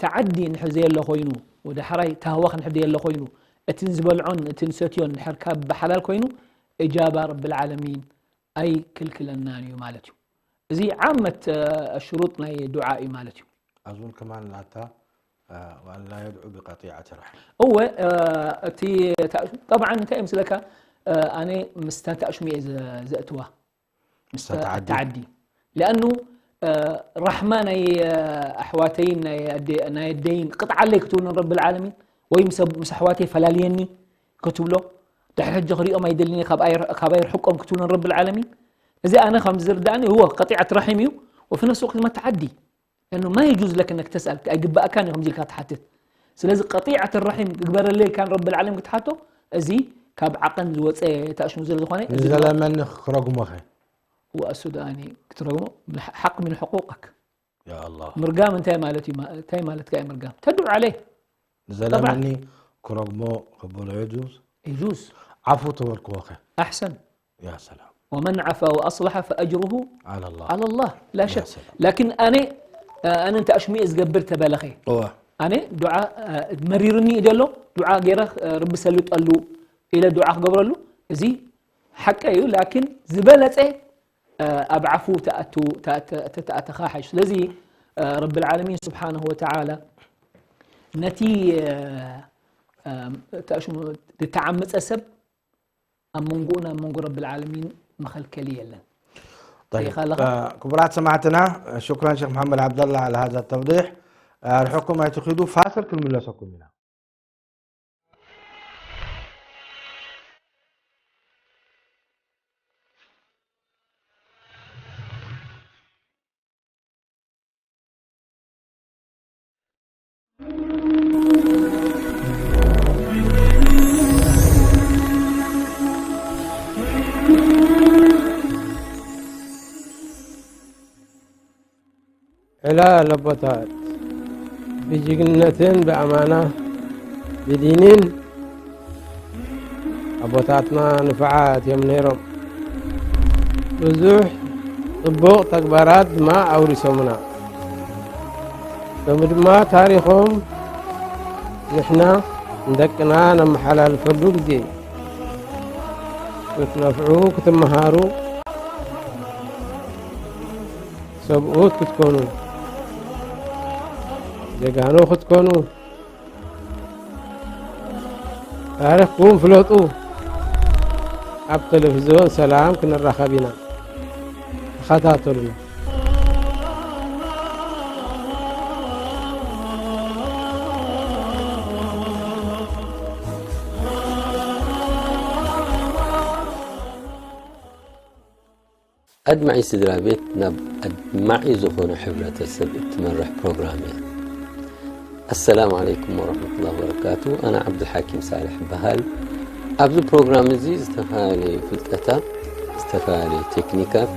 ተዓዲ ንድሕር ዘየለ ኮይኑ ወደ ሓራይ ታህዋኽ ንድሕር ዘየለ ኮይኑ እቲ ዝበልዖን እቲ ዝሰትዮን ንድሕር ካብ ብሓላል ኮይኑ እጃባ ረብል ዓለሚን ኣይክልክለናን እዩ ማለት እዩ። እዚ ዓመት ሽሩጥ ናይ ዱዓ እዩ ማለት እዩ። ኣዝውን ከማን ላታ وأن لا يدعو بقطيعة رحم. እወ እቲ ጠብዓን እንታይ እዮም ስለካ ኣነ ምስታ ተኣሽሙ እየ ዘእትዋ ምስታ ተዓዲ ሊኣኑ ራሕማ ናይ ኣሕዋተይን ናይ ኣደይን ቅጥዓለይ ክትብሉ ንረብል ዓለሚን ወይ ምስ ኣሕዋተይ ፈላልየኒ ክትብሎ ድሕሪ ሕጂ ክሪኦም ኣይደልን ካባይ ርሕቆም ክትብሉ ንረብል ዓለሚን እዚ ኣነ ከም ዝርዳእኒ እወ ቀጢዓት ራሒም እዩ ወፊ ነፍሲ ወቅት ድማ ተዓዲ لأنه ما يجوز لك أنك تسأل ኣይግባእካን እዩ ከምዚ ኢልካ ትሓትት ስለዚ ቀጢዓት ራሒም ግበረለይ ኢልካ ንረብል ዓለም ክትሓቶ እዚ ካብ ዓቐን ዝወፀ ተኣሽሙ ስለ ዝኾነ እዚ ድማ ንዘለመኒ ክረግሞ ኸ ወእሱ ደኣኒ ክትረግሞ ሓቅ ምን ሕቁቅክ يا الله ምርጋም እንታይ ማለት እዩ እንታይ ማለት ከ ምርጋም ተድዑ ዓለይ ንዘለመኒ ክረግሞ ክብሎ የጁዝ يجوز ዓፉ ተበልክዎ ኸ ኣሕሰን يا سلام. ومن عفا وأصلح فأجره على الله. على الله لا شك. لكن أنا أنا أنت أشمي إزقبل تبالغي. أنا دعاء مريرني إدلو دعاء غيره رب سلط ألو إلى دعاء قبر له زي حق أيو لكن زبالة إيه أبعفو تأتو تأتخاحش لذي رب العالمين سبحانه وتعالى نتي تأشم تتعمد أسب ኣብ መንጎኡን ኣብ መንጎ ረብል ዓለሚን መኸልከሊ የለን። طيب. ሪኢኻ ኣለኻ? ክቡራት ሰማዕትና ሽኩራን ሸክ መሓመድ ዓብደላ على هذا التوضيح. ርሕኩም ኣይትኺዱ ፋስል ክንምለሰኩም ኢና። ዕላል ኣቦታት ብጅግንነትን ብኣማና ብዲንን ኣቦታትና ንፉዓት እዮም ነይሮም። ብዙሕ ጽቡቕ ተግባራት ድማ ኣውሪሶምና። ሎሚ ድማ ታሪኾም ንሕና ንደቅና ነመሓላልፈሉ ግዜ እዩ። ክትነፍዑ፣ ክትመሃሩ፣ ሰብኡት ክትኮኑ፣ ጀጋኑ ክትኮኑ፣ ታሪኽኩም ፍለጡ። ኣብ ቴሌቪዝዮን ሰላም ክንራኸብ ኢና። ተኸታተሉና። ኣድማዒ ስድራ ቤት ናብ ኣድማዒ ዝኾነ ሕብረተሰብ እትመርሕ ፕሮግራም እያ። ኣሰላሙ ዓለይኩም ወረሕመቱላሂ ወበረካቱ። ኣነ ዓብዱልሓኪም ሳልሕ እበሃል። ኣብዚ ፕሮግራም እዚ ዝተፈላለዩ ፍልጠታት፣ ዝተፈላለዩ ቴክኒካት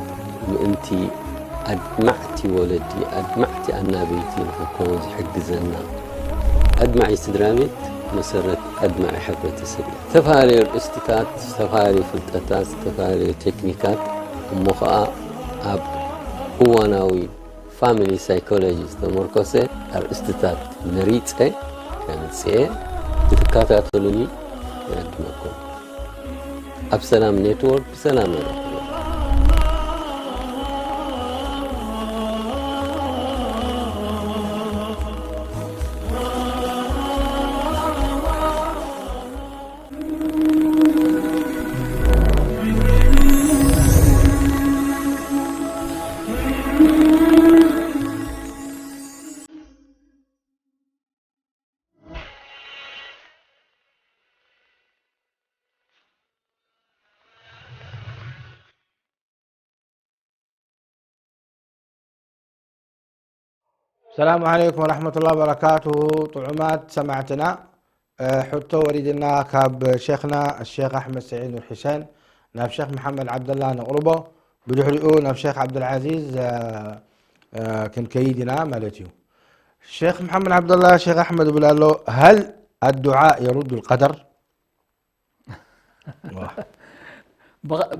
ምእንቲ ኣድማዕቲ ወለዲ፣ ኣድማዕቲ ኣናበይቲ ንኽንከውን ዝሕግዘና። ኣድማዒ ስድራ ቤት መሰረት ኣድማዒ ሕብረተሰብ እዩ። ዝተፈላለዩ ኣርእስትታት፣ ዝተፈላለዩ ፍልጠታት፣ ዝተፈላለዩ ቴክኒካት እሞ ኸዓ ኣብ እዋናዊ ፋሚሊ ሳይኮሎጂ ዝተመርኮሰ ኣርእስትታት መሪጸ ከምጽኤ ክትከታተሉኒ ይዕድመኩም። ኣብ ሰላም ኔትወርክ ብሰላም ይረኽቡ። ሰላም ዓለይኩም ወራሕመቱላሂ ወበረካቱሁ። ጥዑማት ሰማዕትና፣ እ፣ ሕቶ ወሪድና ካብ ሸኽና ሸኽ ኣሕመድ ሰዒድ ኑር ሒሰን ናብ ሸኽ መሓመድ ዓብደላ ነቕርቦ፣ ብድሕሪኡ ናብ ሸኽ ዓብዱልዓዚዝ፣ እ፣ እ፣ ክንከይድ ኢና ማለት እዩ። ሸኽ መሓመድ ዓብደላ፣ ሸኽ ኣሕመድ ይብል ኣሎ፣ هل الدعاء يرد القدر؟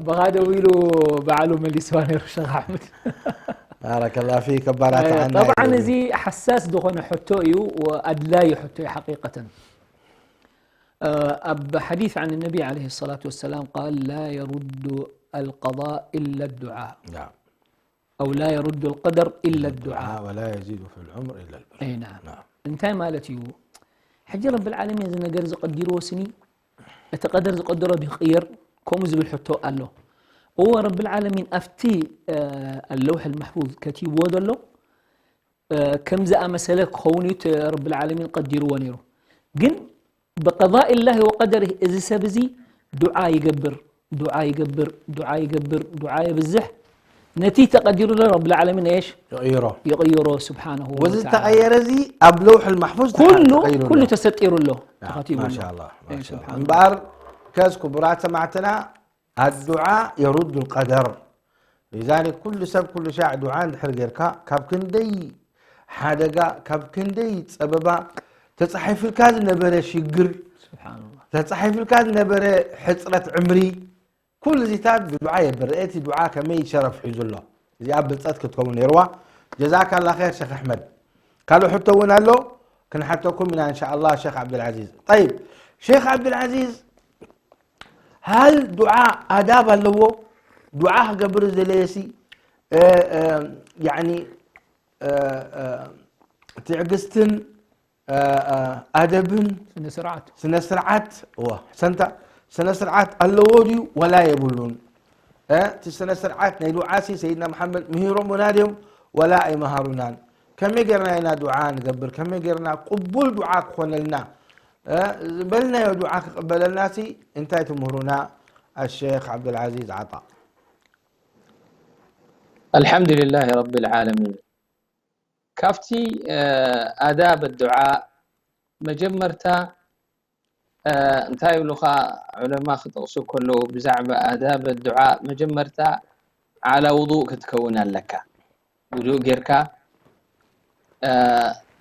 ብኻ ደው ኢሉ ባዕሉ መሊስዋ ነይሩ ሸኽ ኣሕመድ። ባረከላ ፊክ፣ ኣባራትዓና ጠብዓን። እዚ ሓሳስ ዝኾነ ሕቶ እዩ፣ ወኣድላዪ ሕቶ እዩ ሓቂቀተን። ኣብ ሓዲስ عن النبي عليه الصلاة والسلام قال لا يرد القضاء إلا الدعاء. ናም። أو لا يرد القدر إلا الدعاء. ولا يزيد في العمر إلا البر. أي نعم. ናም። እንታይ ማለት እዩ? ሕጂ ረብል ዓለሚን እዚ ነገር ዝቀዲርዎ ስኒ፣ እቲ ቀደር ዝቀደሮ ድዩ ክቕየር? ከምኡ ዝብል ሕቶ ኣሎ። እወ፣ ረብል ዓለሚን ኣብቲ፣ እ፣ ኣለውሕ ልመሕፉዝ ከቲብዎ ዘሎ፣ እ፣ ከም ዝኣመሰለ ክኸውን እዩ እቲ ረብል ዓለሚን ቀዲርዎ ነይሩ። ግን ብቀዳኢላሂ ወቀደሪህ እዚ ሰብ እዚ ዱዓ ይገብር፣ ዱዓ ይገብር፣ ዱዓ ይገብር፣ ዱዓ የብዝሕ። ነቲ ተቐዲሩ ዘሎ ረብል ዓለሚን እየሽ ይቕይሮ። ይቕይሮ ስብሓነሁ ወዚ ወተዓላ። ዝተቐየረ እዚ ኣብ ለውሕ ልማሕፉዝ ኩሉ፣ ተሓ-፣ ተቐይሩ ኩሉ ኣሎ። ተሰጢሩ ኣሎ፣ ናም፣ ተኸቲቡ ኣሎ። ማሻ ኣላህ፣ እይ፣ ማሻ ኣላህ። ስብሓን እምበኣር ከዝ ክቡራት ሰማዕትና ኣዱዓ የሩዱ ልቀደር። ሊዛሊክ ኩሉ ሰብ ኩሉ ሻዕ ዱዓ እንድሕር ጌርካ ካብ ክንደይ ሓደጋ፣ ካብ ክንደይ ጸበባ፣ ተጻሒፍልካ ዝነበረ ሽግር፣ ስብሓንላህ። ተጻሒፍልካ ዝነበረ ሕጽረት ዕምሪ፣ ኩሉ እዚታት ብዱዓ የብርእ። እቲ ዱዓ ከመይ ሸረፍ ሒዙ ኣሎ። እዚኣ ብልጸት ክትከውን ነይርዋ። ጀዛካ ኣላ ኸይር ሸኽ ኣሕመድ። ካልእ ሕቶ እውን ኣሎ፣ ክንሓተኩም ኢና እንሻ ኣላ ሸኽ ዓብዱልዓዚዝ። ጠይብ፣ ሸኽ ዓብዱልዓዚዝ፣ ሃል ዱዓ ኣዳብ ኣለዎ? ዱዓ ክገብር ዝደለየሲ፣ እ፣ እ፣ ያዕኒ፣ እ፣ እ፣ ትዕግስትን፣ እ፣ እ፣ ኣደብን ስነ ስርዓት። ስነ ስርዓት፣ እዋ፣ ሰንታ፣ ስነ ስርዓት ኣለዎ ድዩ ወላ የብሉን? እ፣ እቲ ስነ ስርዓት ናይ ዱዓሲ ሰይድና መሓመድ ምሂሮምና ድዮም ወላ ኣይመሃሩናን? ከመይ ጌርና ኢና ዱዓ ንገብር? ከመይ ጌርና ቅቡል ዱዓ ክኾነልና? እ፣ ዝበልናዮ ዱዓ ክቕበለልናሲ እንታይ ትምህሩና? ኣሸኽ ዓብዱልዓዚዝ ዓጣ። ኣልሓምዱሊላሂ ረቢል ዓለሚን። ካብቲ፣ እ፣ ኣዳብ ዱዓ መጀመርታ፣ እ፣ እንታይ ይብሉኻ ዑለማ ክጠቕሱ ከለዉ ብዛዕባ ኣዳብ ዱዓ መጀመርታ ዓላ ውዱእ ክትከውን ኣለካ። ውዱእ ጌርካ እ፣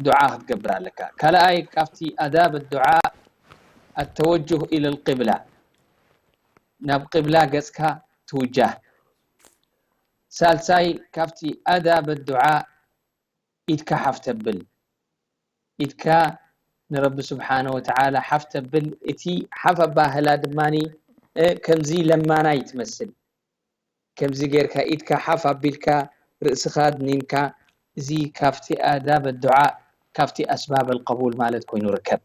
ዱዓ ክትገብር ኣለካ። ካልኣይ ካብቲ ኣዳብ ዱዓ ኣተወጁህ ኢለ ልቅብላ፣ ናብ ቅብላ ገጽካ ትውጃህ። ሳልሳይ ካብቲ ኣዳብ ዱዓ ኢድካ ሓፍ ተብል፣ ኢድካ ንረቢ ስብሓነ ወተዓላ ሓፍ ተብል። እቲ ሓፍ ኣባህላ ድማ ከምዚ ለማናይ ትመስል። ከምዚ ጌርካ ኢድካ ሓፍ ኣቢልካ ርእስኻ ኣድኒንካ፣ እዚ ካብቲ ኣዳብ ዱዓ፣ ካብቲ ኣስባብ ቀቡል ማለት ኮይኑ ርከብ።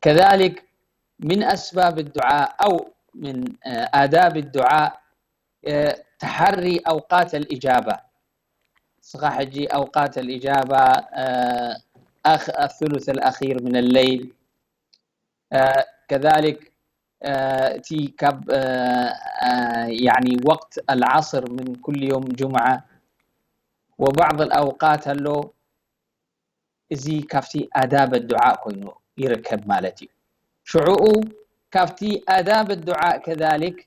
ከዛሊክ ምን ኣስባብ ዱዓ ኣው ምን ኣዳብ ዱዓ ተሓሪ ኣውቃት ልእጃባ። ንስኻ ሕጂ ኣውቃት ልእጃባ፣ ኣክ ኣثሉث الأخير من الليل፣ ከዛሊክ እቲ ካብ ያኒ ወቅት ኣልዓስር ምን ኩል ዮም ጁምዓ ወባዕድ ኣውቃት ኣሎ። እዚ ካብቲ ኣዳብ ዱዓ ኮይኑ ይርከብ ማለት እዩ። ሽዑኡ ካብቲ ኣዳብ ዱዓ ከዛሊክ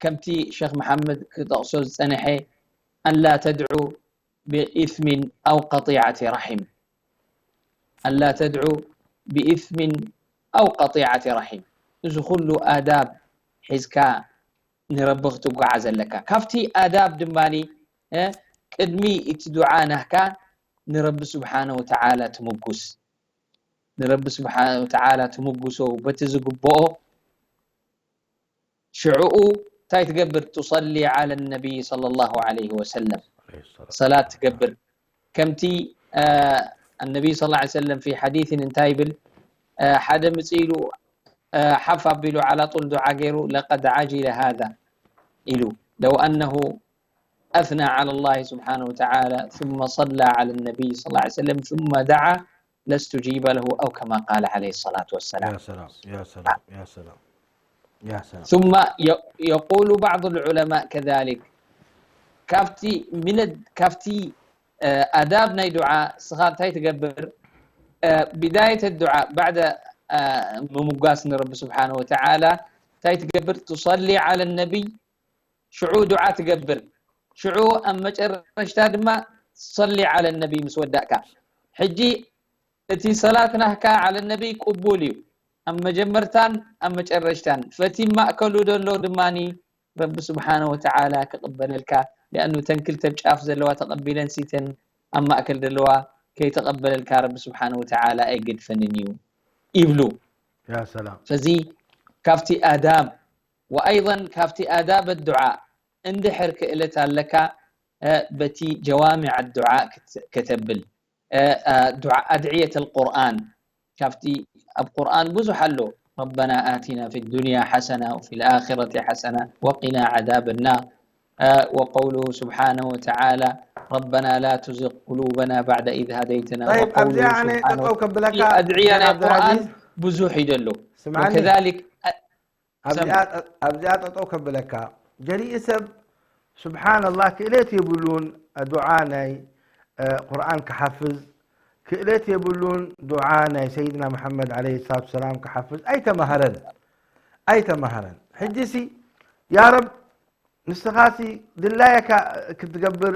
ከምቲ ሸኽ መሓመድ ክጠቕሶ ዝጸንሐ ኣላ ተድዑ ብኢስሚን ኣው ቀጢዓቲ ራሒም፣ ኣላ ተድዑ ብኢስሚን ኣው ቀጢዓቲ ራሒም። እዚ ኩሉ ኣዳብ ሒዝካ ንረቢ ክትጓዓዝ ኣለካ። ካብቲ ኣዳብ ድማ ቅድሚ እቲ ዱዓ ናህካ ንረቢ ስብሓነ ወተዓላ ትምጉስ፣ ንረቢ ስብሓነ ወተዓላ ትምጉሶ በቲ ዝግብኦ ሽዕኡ እንታይ ትገብር? ትሰሊ ዓለ ነቢይ ሰለላሁ ዓለይሂ ወሰለም ሰላት ትገብር። ከምቲ ነቢይ ስ ሰለም ፊ ሓዲትን እንታይ ይብል? ሓደ ምፅ ኢሉ ሓፍ ኣቢሉ ዓላ ጡል ዱዓ ገይሩ ለቀድ ዓጅለ ሃዛ ኢሉ ለው ኣነሁ ኣስና ዓላ ላህ ስብሓነ ወተዓላ ثم صلى على النبي صلى الله عليه وسلم ثم دعا لاستجيب له أو كما قال عليه الصلاة والسلام. يا سلام يا سلام يا سلام يا سلام. ثم يقول بعض العلماء كذلك ካብቲ من ካብቲ ኣዳብ ናይ ዱዓ ስኻ እንታይ ትገብር? بداية الدعاء بعد ምምጓስ ንረቢ ስብሓነ ወተዓላ እንታይ ትገብር? ትሰሊ ዓለ ነቢይ ሽዑ ዱዓ ትገብር። ሽዑ ኣብ መጨረሽታ ድማ ትሰሊ ዓለ ነቢይ ምስ ወዳእካ። ሕጂ እቲ ሰላት ናህካ ዓለ ነቢይ ቅቡል እዩ። ኣብ መጀመርታን ኣብ መጨረሽታን ፈቲ ማእከሉ ዘሎ ድማ ረቢ ስብሓነ ወተዓላ ክቕበለልካ። ሊኣኑ ተን ክልተ ጫፍ ዘለዋ ተቐቢለን ሲተን ኣብ ማእከል ዘለዋ ከይተቐበለልካ ረቢ ስብሓነ ወተዓላ ኣይገድፈንን እዩ ይብሉ። يا سلام. ፈዚ ካብቲ ኣዳብ ወኣይضን ካብቲ ኣዳብ ዱዓ እንድሕር ክእለት ኣለካ በቲ ጀዋሚዕ ዱዓ ከተብል ኣድዕየት ልቁርኣን ካብቲ ኣብ ቁርኣን ብዙሕ ኣሎ። ربنا آتنا في الدنيا حسنة وفي الآخرة حسنة وقنا عذاب النار. وقوله سبحانه وتعالى ربنا لا تزغ قلوبنا بعد إذ هديتنا طيب أبدي يعني تقو كبلك ኣድዕያ ናይ ቁርኣን ብዙሕ እዩ ዘሎ። ስምዓኒ። ከዛሊክ ኣብዚኣ ጠጠው ከብለካ ጀሪኢ ሰብ ስብሓንላህ ክእለት የብሉን። ዱዓ ናይ ቁርኣን ክሓፍዝ ክእለት የብሉን። ዱዓ ናይ ሰይድና መሓመድ ዓለይሂ ሰላቱ ሰላም ክሓፍዝ ኣይተማሃረን ኣይተማሃረን። ሕጂ ሲ ያ ረብ ንስኻሲ ድላየካ ክትገብር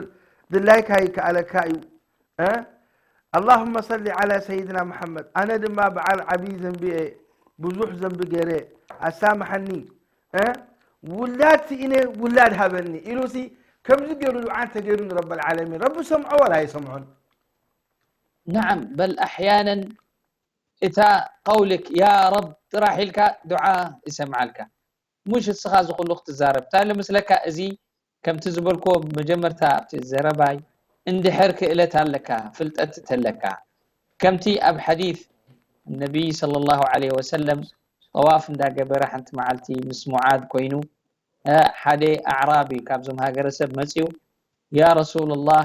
ድላይካ ይከኣለካ እዩ። ኣላሁመ ሰሊ ዓላ ሰይድና መሓመድ። ኣነ ድማ በዓል ዓብዪ ዘንቢ እየ፣ ብዙሕ ዘንቢ ገይረ፣ ኣሳምሓኒ። ውላድ ስኢነ ውላድ ሃበኒ ኢሉሲ ከምዚ ገይሩ ዱዓ እንተገይሩ ንረበል ዓለሚን ረቢ ሰምዖ ወላ ኣይሰምዖን? نعم بل أحيانا እታ قولك يا رب ጥራሕ ኢልካ ዱዓ ይሰምዓልካ። مش እስኻ እዚ ኩሉ ክትዛረብ እንታይ ልመስለካ እዚ ከምቲ ዝበልክዎ መጀመርታ ኣብቲ ዘረባይ እንድሕር ክእለት ኣለካ ፍልጠት ተለካ ከምቲ ኣብ ሓዲት ነቢይ صلى الله عليه وسلم ጠዋፍ እንዳገበረ ሓንቲ መዓልቲ ምስ ሙዓዝ ኮይኑ ሓደ ኣዕራቢ ካብዞም ሃገረሰብ መፅዩ يا رسول الله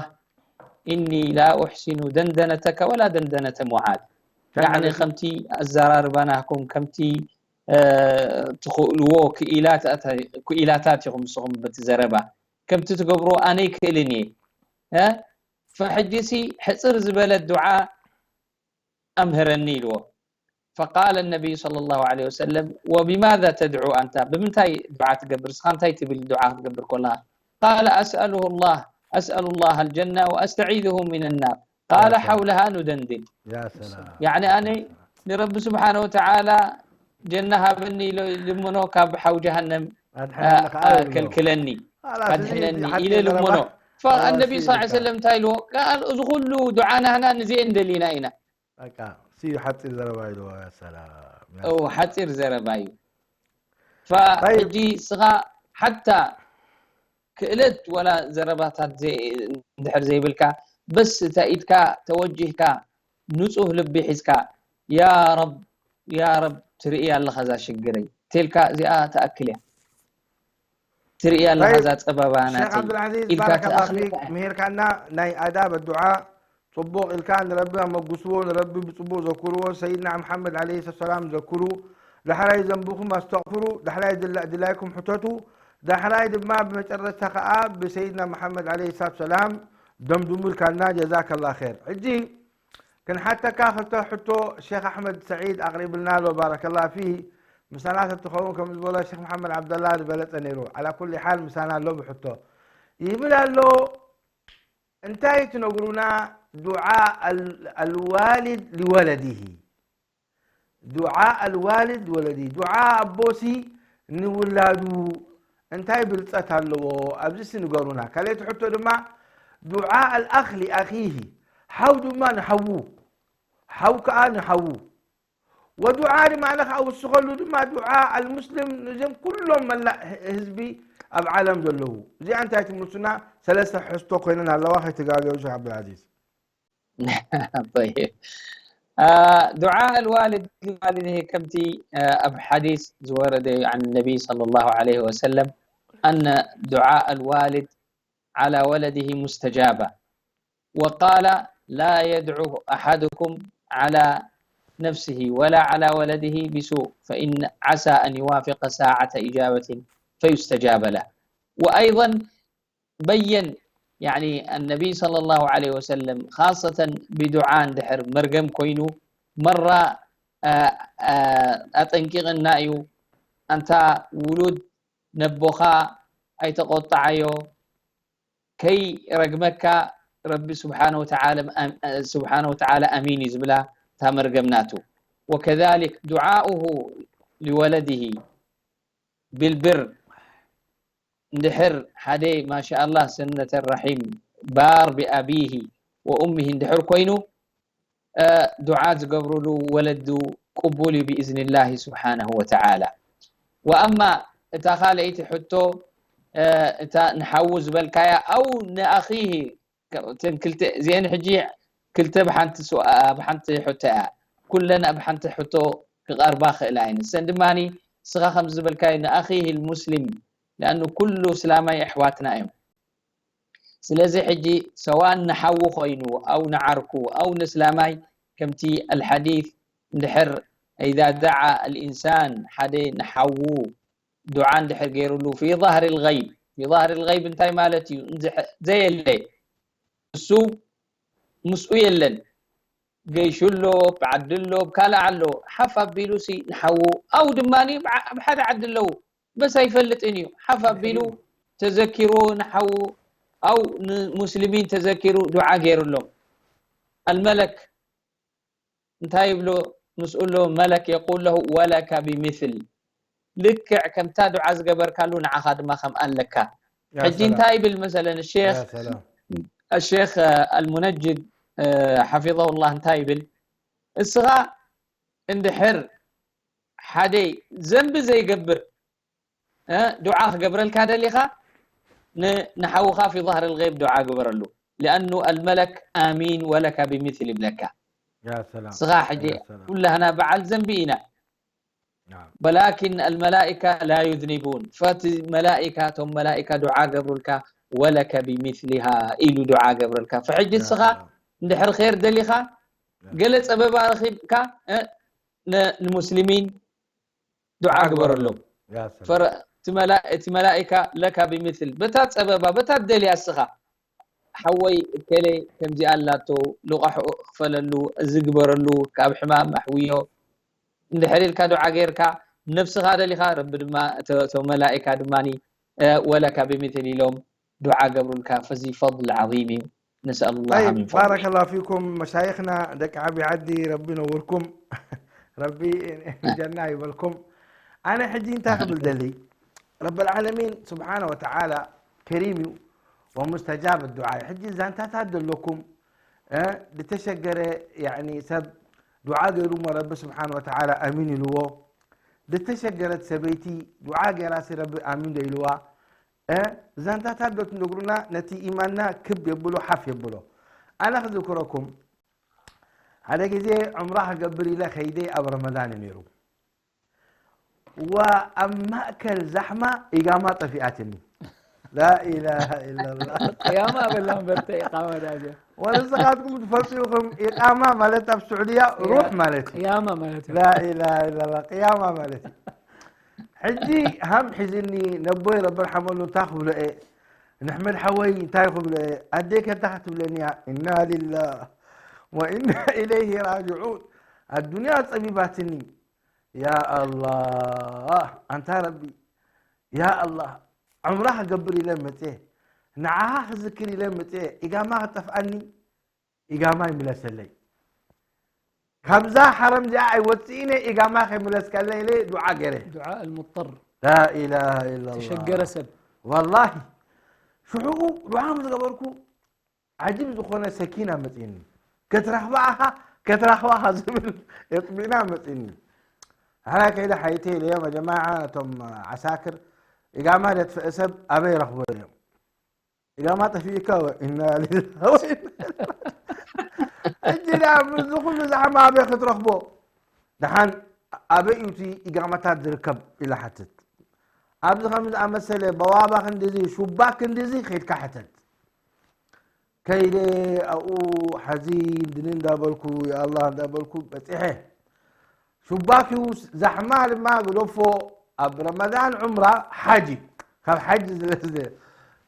إني لا أحسن دندنتك ولا دندنة معاذ يعني ከምቲ ኣዘራርባ ናህኩም ከምቲ ትኽእልዎ ክኢላታት ኢኹም ንስኹም በቲ ዘረባ ከምቲ ትገብርዎ ኣነ ይክእልን እየ ፈሕጂሲ ሕፅር ዝበለት ዱዓ ኣምህረኒ ኢልዎ فقال النبي صلى الله عليه وسلم وبماذا تدعو أنت ብምንታይ ዱዓ ትገብር እስኻ እንታይ ትብል ዱዓ ክትገብር ኮላ قال أسأله الله أسأل الله الجنة وأستعيذه من النار. قال: حولها ندندن. يا سلام. يعني أنا ንረቢ ስብሓነ ወተዓላ ጀና ሃበኒ ኢለ ልምኖ፣ ካብ ሓው ጀሃነም ኣድሕነኒ ከዓ ይብሎ። ከልክለኒ፣ خلاص፣ ኣድሕነኒ እዚ ሓቂ ኢለ ዘረባ ልምኖ። ፈ- خلاص ኣነቢ ስ ይልካ። ሰለም እንታይ ኢልዎ? ቃል እዚ ኩሉ ዱዓ ናህና ንዚኤን ደሊና ኢና። በቃ፣ ሲ ሓፂር ዘረባ ኢልዎ። ያ ሰላም፣ ያ እው ሰላም። ሓፂር ዘረባ እዩ። طيب. ፈሕጂ ስኻ ሓታ ክእለት ወላ ዘረባታት ዘይ- እንድሕር ዘይብልካ፣ በስ እታ ኢድካ ተወጂህካ፣ ንፁህ ልቢ ሒዝካ፣ ያ ረብ፣ ያ ረብ፣ ትርኢ ኣለኻ እዛ ሽግረይ፣ ቴልካ እዚኣ ትኣክል እያ። ትርኢ ኣለኻ طيب. እዛ ፀበባ ሸክ ናተይ ዓብዱልዓዚዝ፣ ኢልካ ባረከላ ትኣኽል ፊክ፣ እያ። ምሂርካና ናይ ኣዳብ ዱዓ፣ ፅቡቕ ኢልካ ንረቢ ኣመጉስዎ፣ ንረቢ ብፅቡቕ ዘክርዎ፣ ሰይድና መሓመድ ዓለይሂ ሰላም ዘክሩ፣ ዳሕራይ ዘንብኹም ኣስተቕፍሩ፣ ዳሕራይ ድላ- ድላይኩም ሕተቱ፣ ዳሕራይ ድማ ብመጨረሽታ ከዓ ብሰይድና መሓመድ ዓለይሂ ሰላቱ ሰላም ደምድሙ ኢልካና፣ ጀዛከላ ኸይር። ሕጂ ክንሓተካ ክልተ ሕቶ ሼክ ኣሕመድ ሰዒድ ኣቕሪብልና ኣሎ፣ ባረከላ ፊህ። ምሳና ተትኸውን ከም ዝበሎ ሼክ መሓመድ ዓብደላ ዝበለጸ ነይሩ። ዓላ ኩሊ ሓል ምሳና ኣሎ ብሕቶ። ይብል ኣሎ፣ እንታይ ትነግሩና ዱዓ ኣል- ኣልዋሊድ ሊወለዲሂ? ዱዓ ኣልዋሊድ ወለዲ፣ ዱዓ ኣቦሲ ንውላዱ እንታይ ብልጸት ኣለዎ? ኣብዚሲ ንገሩና። ካልኣይቲ ሕቶ ድማ ዱዓ ኣልኣኽ ሊኣኺሂ፣ ሓው ድማ ንሓዉ፣ ሓው ከኣ ንሓዉ። ወዱዓ ድማ ንኻ ውስኸሉ ድማ ዱዓ ኣልሙስሊም ንዞም ኩሎም መላእ ህዝቢ ኣብ ዓለም ዘለዉ። እዚኣ እንታይ ትምልሱና? ሰለስተ ሕቶ ኮይነን ኣለዋ፣ ከይትጋገዩ ሸኽ ዓብዱልዓዚዝ። طيب. آه، دعاء الوالد لوالده ከምቲ፣ آه، ኣብ ሓዲስ ዝወረደ عن النبي صلى الله عليه وسلم أن دعاء الوالد على ولده مستجابة. وقال: لا يدعو أحدكم على نفسه ولا على ولده بسوء، فإن عسى أن يوافق ساعة إجابة فيستجاب له. وأيضا بين، يعني، النبي صلى الله عليه وسلم خاصة بدعاء እንድሕር መርገም ኮይኑ መራ፣ አ፣ አ፣ ኣጠንቂቕና እዩ። ኣንታ ውሉድ ነቦኻ ኣይተቆጣዓዮ፣ ከይ ረግመካ ረቢ ስብሓነ ወተዓላ ኣም-፣ ስብሓነ ወተዓላ ኣሚን እዩ ዝብላ እታ መርገም ናቱ። وكذلك دعاؤه لولده بالبر እንድሕር ሓደ ማሻኣላህ ሰነተ ረሒም ባር ብኣቢሂ ወኡሚሂ እንድሕር ኮይኑ፣ እ፣ ዱዓ ዝገብሩሉ ወለዱ ቅቡል እዩ ብኢዝኒላሂ ስብሓነሁ ወተዓላ። ወኣማ እታ ካልኣይቲ ሕቶ፣ እ፣ እታ ንሓዉ ዝበልካያ ኣው ንኣኺሂ፣ እተን ክልተ እዚአን ሕጂ ክልተ ብሓንቲ ሱ-፣ ብሓንቲ ሕቶ እያ። ኩለን ኣብ ሓንቲ ሕቶ ክቐርባ ክእላ እየን። እሰን ድማኒ እስኻ ከም ዝበልካዮ ንኣኺሂ ልሙስሊም፣ ለኣኑ ኩሉ እስላማይ ኣሕዋትና እዮም። ስለዚ ሕጂ ሰዋእ ንሓዉ ኮይኑ ኣው ንዓርኩ ኣው ንእስላማይ ከምቲ ኣልሓዲስ እንድሕር إذا دعا الإنسان ሓደ ንሓዉ ዱዓ እንድሕር ገይሩሉ في ظهر الغيب في ظهر الغيب እንታይ ማለት እዩ? እንድሕ-፣ ዘየለ እሱ ምስኡ የለን ገይሹ ኣሎ ብዓዲ ኣሎ ብካልእ ኣሎ ሓፍ ኣቢሉ ሲ ንሓዉ ኣው ድማ ብዓ-፣ ኣብ ሓደ ዓዲ ኣለዉ በስ ኣይፈልጥን እዩ ሓፍ ኣቢሉ ተዘኪሩ ንሓዉ ኣው ንሙስሊሚን ተዘኪሩ ዱዓ ገይሩሎም ኣልመለክ እንታይ ይብሎ ምስኡ ኣሎ መለክ يقول له ولك بمثل ልክዕ ከምታ ዱዓ ዝገበርካሉ ንዓኻ ድማ ከም ኣለካ ሕጂ እንታይ ይብል መሰለን ሼክ ሼክ ኣልሙነጅድ ሓፊظه الله እንታይ ይብል እስኻ እንድሕር ሓደ ዘንቢ ዘይገብር እ፣ ዱዓ ክገብረልካ ደሊኻ ንሓውኻ في ظهر الغيب ዱዓ ግበረሉ لأنه الملك آمين ولك بمثل ይብለካ ስኻ ሕጂ ኩላህና በዓል ዘንቢ ኢና ولكن الملائكة لا يذنبون ፈቲ መላኢካ ቶም መላኢካ ዱዓ ገብሩልካ ولك بمثلها ኢሉ ዱዓ ገብረልካ فሕጂ ስኻ እንድሕር ኸይር ደሊኻ ገለ ፀበባ ረኺብካ እ፣ ን-፣ ንሙስሊሚን ዱዓ ግበረሎም ፈረ-፣ እቲ መላ-፣ እቲ መላኢካ ለካ ብምስል በታ ፀበባ በታ ደልያ እስኻ ሓወይ እከለ ከምዚኣ ኣላቶ ልቓሕኡ ክፈለሉ እዚ ግበረሉ ካብ ሕማም ኣሕውዮ እንድሕር ኢልካ ዱዓ ገይርካ ነብስኻ ደሊኻ ረቢ ድማ እቶ መላኢካ ድማ ወለካ ብምስል ኢሎም ዱዓ ገብሩልካ፣ ፈዚ ፈضል ዓዚም እዩ። ነስኣል ላህ طيب ሚን ፈضሊ። بارك الله فيكم مشايخنا ደቂ ዓብዪ ዓዲ ረቢ ነውርኩም ረቢ ጀና ይበልኩም ኣነ ሕጂ እንታይ ክብል ደሊ ረብ العالمين سبحانه وتعالى كريم እዩ ومستجاب الدعاء ሕጂ ዛንታታት ዘለኩም እ ድተሸገረ ያኒ ሰብ ዱዓ ገይሩ እሞ ረቢ سبحانه وتعالى ኣሚን ኢልዎ ድተሸገረት ሰበይቲ ዱዓ ገይራሲ ረቢ ኣሚን ዶ ኢልዋ እ ዛንታታት ዶ ትነግሩና ነቲ ኢማንና ክብ የብሎ ሓፍ የብሎ ኣነ ክዝክረኩም ሓደ ግዜ ዑምራ ክገብር ኢለ ከይደ ኣብ ረመዳን እዩ ነይሩ ወኣብ ማእከል ዛሕማ ኢጋማ ጠፊኣትኒ ላኢላሃ ኢላላህ ቅያማ በላ እምበር እንታይ ኢቃማ ዳጀ ወንስኻትኩም ትፈልጡ ኢኹም ኢቃማ ማለት ኣብ ስዑድያ ሩሕ ማለት እዩ ቅያማ ማለት እዩ ላኢላሃ ኢላላህ ቅያማ ማለት እዩ ሕጂ ሃም ሒዝኒ ነቦይ ረቢ ርሓመሉ እንታይ ክብሎ እየ ንሕመድ ሓወይ እንታይ ክብሎ እየ ኣደይ ከ እንታይ ክትብለኒ እያ ኢና ሊላህ ወኢና ኢለይህ ራጅዑን ኣዱንያ ጸቢባትኒ ያ ኣላህ ኣንታ ረቢ ያ ኣላህ ዑምራ ክገብር ኢለ መፅየ ንዓኻ ክዝክር ኢለ መፅየ ኢጋማ ክጠፍኣኒ ኢጋማ ይምለሰለይ ካብዛ ሓረም እዚኣ ኣይወፅእነ ኢጋማ ከይምለስካለይ ኢለ ዱዓ ገይረ دعاء المضطر ላኢላሃ ኢላላህ ተሸገረ ሰብ ወላሂ ሽዑኡ ዱዓ ምስ ገበርኩ ዓጅብ ዝኾነ ሰኪና መፅኒ ክትረኽባ ኢኻ ክትረኽባ ኢኻ ዝብል እጥሚና መፅኒ ሓራ ከይደ ሓይተ ኢለዮም ጀማዓ እቶም ዓሳክር ኢጋማ ዘጥፍአ ሰብ ኣበይ ረኽቦ እዮም ኢጋማ ጠፊእካ ወ- ኢና ሊላሂ ወኢና ሕጂ ደኣ ምስዚ ኩሉ ዛዕማ ኣበይ ክትረኽቦ ደሓን ኣበይ እዩ እቲ ኢጋማታት ዝርከብ ኢለ ሓትት ኣብዚ ከም ዝኣመሰለ በዋባ ክንድዚ ሹባክ ክንድዚ ከይድካ ሕተት ከይደ ኣብኡ ሓዚ ድኒ እንዳበልኩ የኣላህ እንዳበልኩ በፂሐ ሹባክ እዩ ዛሕማ ድማ ግደፎ ኣብ ረመዳን ዑምራ ሓጂ ካብ ሓጂ ስለዝለ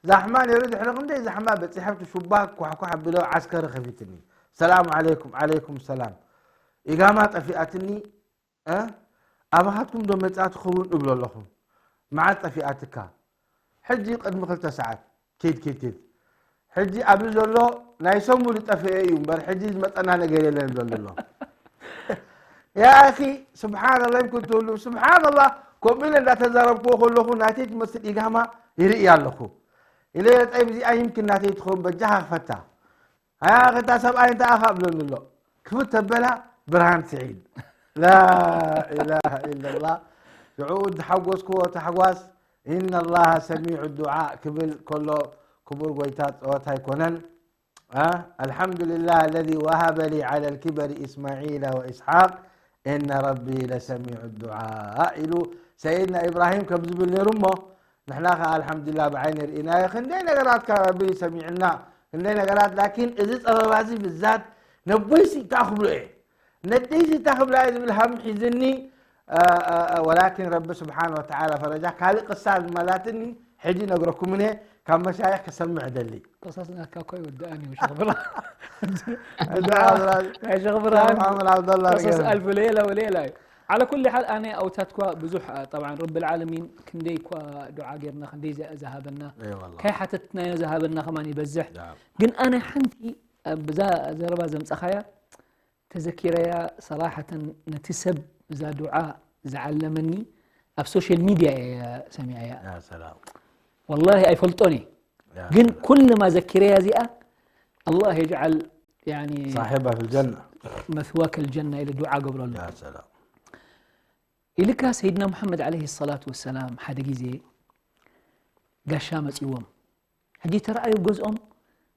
ዛሕማ ነይሩ ድሕሪ ክንደይ ዛሕማ በፂሐ ኣብቲ ሹባክ ኳሕኳሕ ኣቢሎ ዓስከሪ ከፊትኒ ሰላም ዓለይኩም ዓለይኩም ሰላም ኢጋማ ጠፊኣትኒ እ ኣባኻትኩም ዶ መፅኣ ትኸውን እብሎ ኣለኹ መዓስ ጠፊኣትካ ሕጂ ቅድሚ ክልተ ሰዓት ኪድ ኪድ ኪድ ሕጂ ኣብዚ ዘሎ ናይ ሰሙን ዝጠፍአ እዩ እምበር ሕጂ ዝመፀና ነገር የለን ይብለሉ ኣሎ ያ ኣኺ ስብሓንላ ይምክን ትህሉ ስብሓንላ ከምኡ ኢለ እንዳተዛረብክዎ ከለኹ ናተይ ትመስል ኢጋማ ይርኢ ኣለኹ ኢለ ጠይብ እዚኣ ይምክን ናተይ ትኸውን በጃኻ ክፈታ ኣያ ከታ ሰብኣይ እንታይ ኣኻ ብለኒ ኣሎ ክፍት ተበላ ብርሃን ስዒድ ላኢላሃ ኢላላህ ሽዑ ዝሓጎስክዎ ታሕጓስ ኢነ ላሃ ሰሚዑ ዱዓ ክብል ከሎ ክቡር ጎይታ ፀወታ ኣይኮነን ኣልሓምዱልላህ ለዚ ወሃበ ሊ ዓላ ልኪበሪ ኢስማዒላ ወኢስሓቅ እነ ረቢ ለሰሚዑ ዱዓ ኢሉ ሰይድና ኢብራሂም ከም ዝብል ነይሩ እሞ ንሕና ከዓ ኣልሓምዱላ ብዓይኒ ርኢናዮ ክንደይ ነገራት ካብ ረቢ ሰሚዕና ክንደይ ነገራት ላኪን እዚ ፀበባ እዚ ብዛት ነቦይሲ እንታይ ክብሎ እየ ነደይሲ እንታይ ክብላ እየ ዝብል ሃም ሒዝኒ ወላኪን ረቢ ስብሓን ወተዓላ ፈረጃ ካልእ ቅሳ ዝመላትኒ ሕጂ ነግረኩምን እየ ካብ መሻይኽ ክሰምዕ ደሊ قصص ናትካ እኮ ይወድኣን እዩ ሸኽ ብርሃን ናይ ሸኽ ብርሃን መሓመድ ዓብደላ قصص ኣልፍ ሌላ ወሌላ እዩ على كل حال ኣነ ኣውታትኳ ብዙሕ طبعا رب العالمين ክንደይ እኳ ዱዓ ጌርና ክንደይ ዝሃበና ከይሓተትናዮ ዝሃበና ከማን ይበዝሕ ግን ኣነ ሓንቲ ብዛ ዘረባ ዘምፀኻያ ተዘኪረያ صراحة ነቲ ሰብ እዛ ዱዓ ዝዓለመኒ ኣብ social media እየ ሰሚዐያ والله ኣይፈልጦን እየ ግን ኩልማ ዘኪረያ እዚኣ الله يجعل يعني صاحبها في الجنة مثواك الجنة ኢለ ዱዓ ገብረሉ يا سلام ኢልካ ሰይድና ሙሐመድ عليه الصلاة والسلام ሓደ ግዜ ጋሻ መፂዎም ሕጂ ተረኣዩ ገዝኦም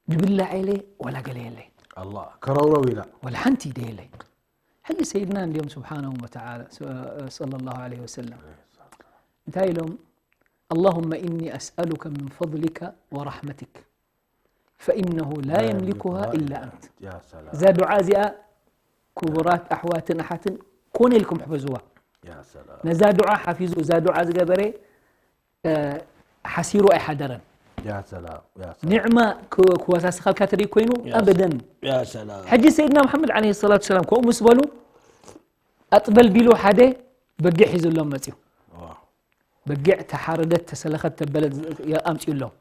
ድብላዕ የለ ወላ ገለ የለ الله كرورو إلى ወላ ሓንቲ ደየለ ሕጂ ሰይድና እንዲዮም سبحانه وتعالى صلى الله عليه وسلم እንታይ ኢሎም اللهم إني أسألك من فضلك ورحمتك فإنه لا يملكها إلا أنت يا سلام እዛ ዱዓ እዚኣ ክቡራት ኣሕዋትን ኣሓትን ኮነ ኢልኩም ሕፈዝዋ يا سلام ነዛ ዱዓ ሓፊዙ እዛ ዱዓ ዝገበረ ሓሲሩ ኣይሓደረን يا سلام يا سلام ኒዕማ ክወሳስኻልካ ትርኢ ኮይኑ ኣበደን يا سلام ሕጂ ሰይድና መሓመድ ለ ሰላት ሰላም ከምኡ ምስ በሉ ኣጥበል ቢሉ ሓደ በጊዕ ሒዙሎም መፅዩ آه. በጊዕ ተሓረደት ተሰለኸት ተበለት ኣምፅዩሎም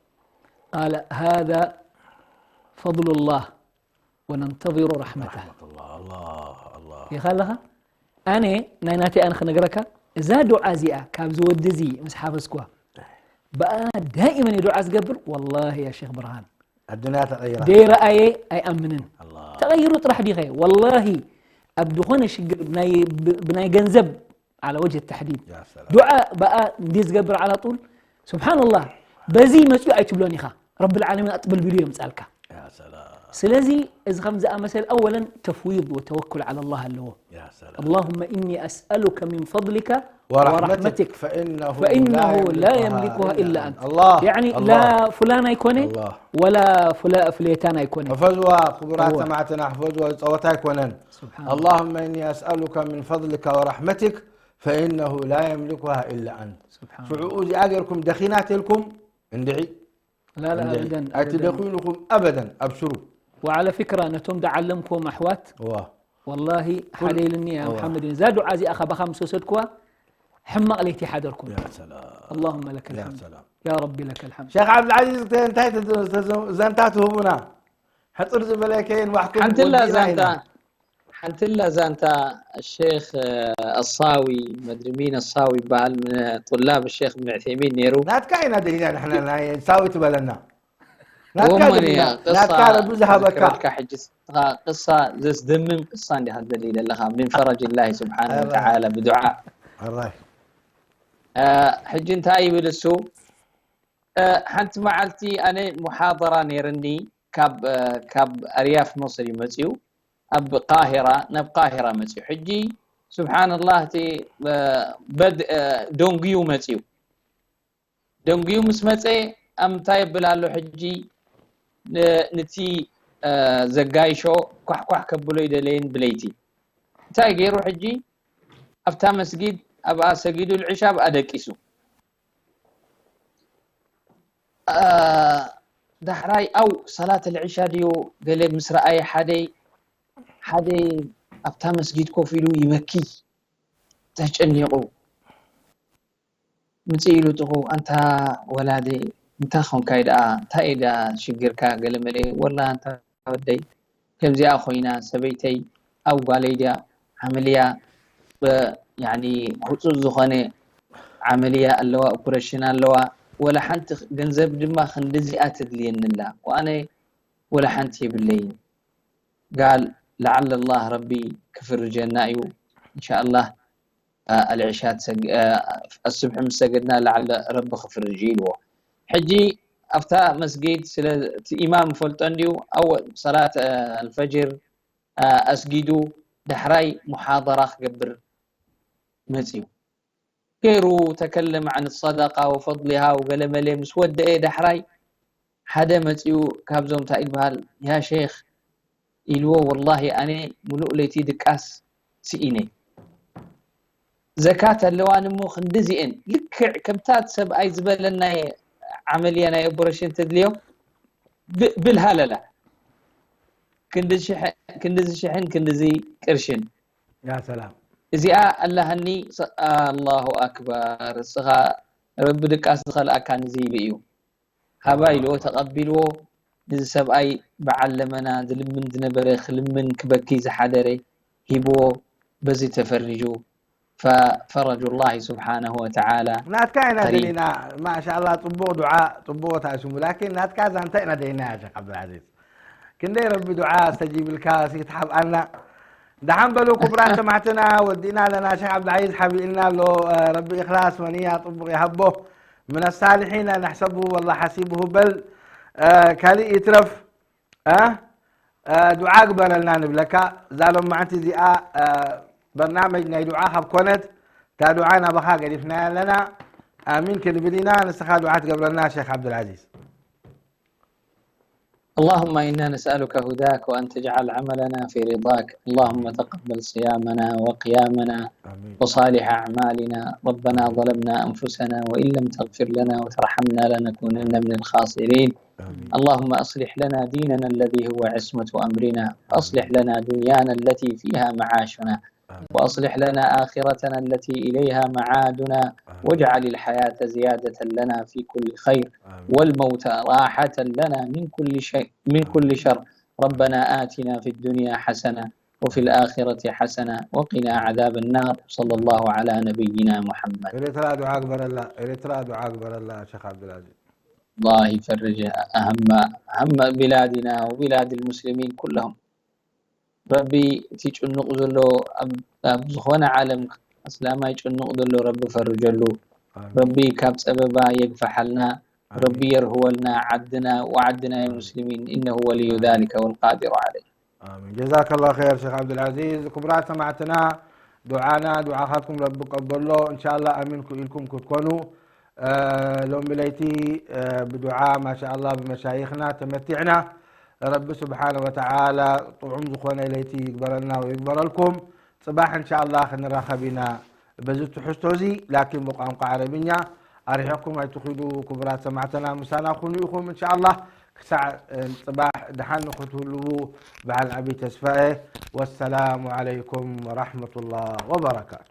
قال هذا فضل الله وننتظر رحمته. رحمة الله الله الله ይኻ ኣለኻ ኣነ ናይ ናተይ ኣነ ክነግረካ እዛ ዱዓ እዚኣ ካብዚ ወዲ እዚ ምስ ሓፈዝኩዋ ብኣ ዳኢመን እየ ዱዓ ዝገብር ወላሂ ያ ሼክ ብርሃን الدنيا تغير ደይረኣየ ኣይኣምንን الله ተቐይሩ ጥራሕ ዲኸ ወላሂ ኣብ ዝኾነ ሽግር ብናይ- ብ- ብናይ ገንዘብ على وجه التحديد يا سلام ዱዓ ብኣ እንዲ ዝገብር على طول سبحان الله በዚ መፅኡ ኣይትብሎን ኢኻ رب العالمين ኣጥብል ቢሉ የምፃልካ يا سلام ስለዚ እዚ ከም ዝኣመሰለ أولا تفويض وتوكل على الله ኣለዎ يا سلام اللهم إني أسألك من فضلك ورحمتك فإنه فإنه لا لا يملكها إلا أنت الله يعني الله لا فلان ኣይኮነ الله ولا فلا ፍሌታን ኣይኮነ حفظوا ክቡራት እዋ። ሰማዕትና حفظوا ጸወታ ኣይኮነን سبحان الله اللهم إني أسألك من فضلك ورحمتك فإنه لا يملكها إلا أنت سبحان الله ሽዑኡ እዚኣ ገይርኩም ደኺና ተልኩም እንድዒ لا لا أبدا أبدا ኣይትደኽዩ ኢኹም أبدا ኣብሽሩ وعلى فكرة ነቶም ዝዓለምክዎም ኣሕዋት እዋ والله ሓደ ኢልኒ ያ እዋ። محمد እዛ ዱዓ እዚኣ ካባኻ ምስ ወሰድኩዋ ሕማቕ ለይቲ ሓደርኩም يا سلام اللهم لك يا الحمد سلام يا رب لك الحمد ሸክ ዓብድልዓዚዝ እንታይ ተዘ- ተዘ- ዘንታ ትህቡና ሕፅር ዝበለ ከይንዋሕኩም ሓንቲ ላ ወዲእና ዛንታ ኢና። ሓንቲ ላ ዛንታ ሼክ ኣሳዊ መድሪ ሚን ኣሳዊ ይበሃል ምን ጡላብ ሼክ ብን ዑሰይሚን ነይሩ ናትካ ኢና ደሊና ንሕና ናይ ሳዊ ትበለና ናትካ እሞ ደሊና ቅሳ ናትካ ረቢ ዝሃበካ ክዝክረልካ ሕጂ ንስኻ ቅሳ ዘስደምም ቅሳ እንዲኻ ትደሊ ዘለኻ ምን ፈረጅ ላሂ ስብሓነ ኣረ። ወተዓላ ብዱዓ ኣራይ ሕጂ እንታይ ይብል እሱ ሓንቲ መዓልቲ ኣነ ሙሓደራ ነይርኒ ካብ ኣርያፍ መصር እዩ መፅኡ ኣብ ቃሂራ ናብ ቃሂራ መፅኡ ሕጂ ስብሓንላህ እቲ ደንጉዩ መፅኡ ደንጉዩ ምስ መፀ ኣብ እንታይ የብል ኣሎ ሕጂ ንቲ ዘጋይሾ ኳሕኳሕ ከብሎ ይደለየን ብለይቲ እንታይ ገይሩ ሕጂ ኣብታ መስጊድ ኣብኣ ሰጊዱ ልዕሻ ኣብኣ ደቂሱ ዳሕራይ ኣው ሰላት ልዕሻ ድዩ ገለ ምስ ረኣየ ሓደይ ሓደይ ኣብታ መስጊድ ኮፍ ኢሉ ይበኪ ተጨኒቑ ምፅእ ኢሉ ጥቑ ኣንታ ወላደ እንታይ ኾንካይ ደኣ እንታይ እየ ደኣ ሽግርካ ገለ መለ ወላ ኣንታ ወደይ ከምዚኣ ኮይና ሰበይተይ ኣብ ጓለይ ድያ ዓመልያ ብያኒ ህፁፅ ዝኾነ ዓመልያ ኣለዋ ኦፕሬሽን ኣለዋ ወላ ሓንቲ ገንዘብ ድማ ክንድዚኣ ተድልየኒ ኣላ እኮ ኣነ ወላ ሓንቲ የብለይን ጋል ለዓለ ኣላህ ረቢ ክፍርጀና እዩ እንሻ ኣላህ ኣልዕሻ ኣስብሒ ምስ ሰገድና ላዕለ ረቢ ክፍርጅ ኢልዎ ሕጂ ኣብታ መስጊድ ስለ እቲ ኢማም ፈልጦ እንድዩ ኣወ ሰላት ኣልፈጅር ኣስጊዱ ዳሕራይ ሙሓደራ ክገብር መፅዩ ገይሩ ተከለም عن الصدقة وفضلها وገለ መለ ምስ ወደአ ዳሕራይ ሓደ መፅኡ ካብዞም እንታይ ይበሃል ያ ሼክ ኢልዎ ወላሂ ኣነ ሙሉእ ለይቲ ድቃስ ስኢነ ዘካት ኣለዋን እሞ ክንድዚኤን ልክዕ ከምታት ሰብኣይ ዝበለናየ ዓመልያ ናይ ኦፐሬሽን ተድልዮ ብልሃለላ ክንድዚ ሽሕን ክንድዚ ቅርሽን ያ ሰላም እዚኣ ኣላሃኒ ኣላሁ ኣክበር እስኻ ረቢ ድቃስ ዝኸልኣካ ንዚ ኢሉ እዩ ሃባ ኢልዎ ተቐቢልዎ ንዚ ሰብኣይ በዓል ለመና ዝልምን ዝነበረ ክልምን ክበኪ ዝሓደረ ሂብዎ በዚ ተፈሪጁ ፈፈረጁ ላሂ ስብሓነሁ ወተዓላ ናትካ ኢና ከሪም። ደሊና ማሻላ ፅቡቅ ዱዓ ፅቡቅ ታእስሙ ላኪን ናትካ ዛንታ ኢና ደሊና ያ ሸክ ዓብዱልዓዚዝ ክንደይ ረቢ ዱዓ ኣስተጂብልካ ሲትሓብኣና ደሓን በሉ ክቡራት ሰማዕትና ወዲእና ኣለና ሸክ ዓብዱልዓዚዝ ሓቢእልና ኣሎ ረቢ ኢክላስ ወንያ ፅቡቅ ይሃቦ ምን ኣሳልሒን ኣንሕሰቡ ወላ ሓሲብሁ በል ካልእ ይትረፍ እ ዱዓ ግበረልና ንብለካ እዛ ሎማዕንቲ እዚኣ በርናመጅ ናይ ዱዓ ካብ ኮነት እታ ዱዓ ናባኻ ገዲፍናያ ኣለና ኣሚን ክንብል ኢና ንስኻ ዱዓ ትገብረልና ሸክ ዓብዱልዓዚዝ اللهم إنا نسألك هداك وأن تجعل عملنا في رضاك اللهم تقبل صيامنا وقيامنا ኣሚን وصالح أعمالنا ربنا ظلمنا أنفسنا وإن لم تغفر لنا وترحمنا لنكونن من الخاسرين ኣሚን اللهم أصلح لنا ديننا الذي هو عصمة أمرنا وأصلح لنا دنيانا التي فيها معاشنا وأصلح لنا آخرتنا التي إليها معادنا، واجعل الحياة زيادة لنا في كل خير، والموت راحة لنا من كل شيء، من كل شر. ربنا آتنا في الدنيا حسنة وفي الآخرة حسنة وقنا عذاب النار. صلى الله على نبينا محمد. ኤርትራ ዱዓ ግበረላ፣ ኤርትራ ዱዓ ግበረላ ሸኽ ዓብዱልዓዚዝ። الله يفرج هم هم بلادنا وبلاد المسلمين كلهم. ረቢ እቲ ጭኑቕ ዘሎ ኣብ ዝኾነ ዓለም ኣስላማይ ጭኑቕ ዘሎ ረቢ ፈርጀሉ። ረቢ ካብ ፀበባ የግፈሓልና። ረቢ የርህወልና ዓድና ወዓዲ ናይ ሙስሊሚን إنه ولي ذلك والقادر عليه. ኣሚን ጀዛከላሁ ኸይር ሸኽ ዓብዱልዓዚዝ። ክቡራት ሰማዕትና ዱዓና ዱዓኻትኩም ረቢ ቀበሎ እንሻላ። ኣሚን ኢልኩም ክትኮኑ ሎሚ ለይቲ ብዱዓ ማሻኣላ ብመሻይኽና ተመቲዕና። ረቢ ስብሓነ ወተዓላ ጥዑም ዝኾነ ለይቲ ይግበረልና ወይግበረልኩም። ፅባሕ እንሻኣላ ክንራኸብ ኢና በዚ ትሕዝቶ እዚ ላኪን ብቋንቋ ዓረብኛ። ኣርሒቕኩም ኣይትኺዱ ክቡራት ሰማዕትና ምሳና ኩኑ ኢኹም እንሻኣላ። ክሳዕ ፅባሕ ደሓን ንክትህልዉ በዓል ዓብይ ተስፋ እየ። ወሰላሙ ዓለይኩም ወራሕመቱላህ ወበረካቱ።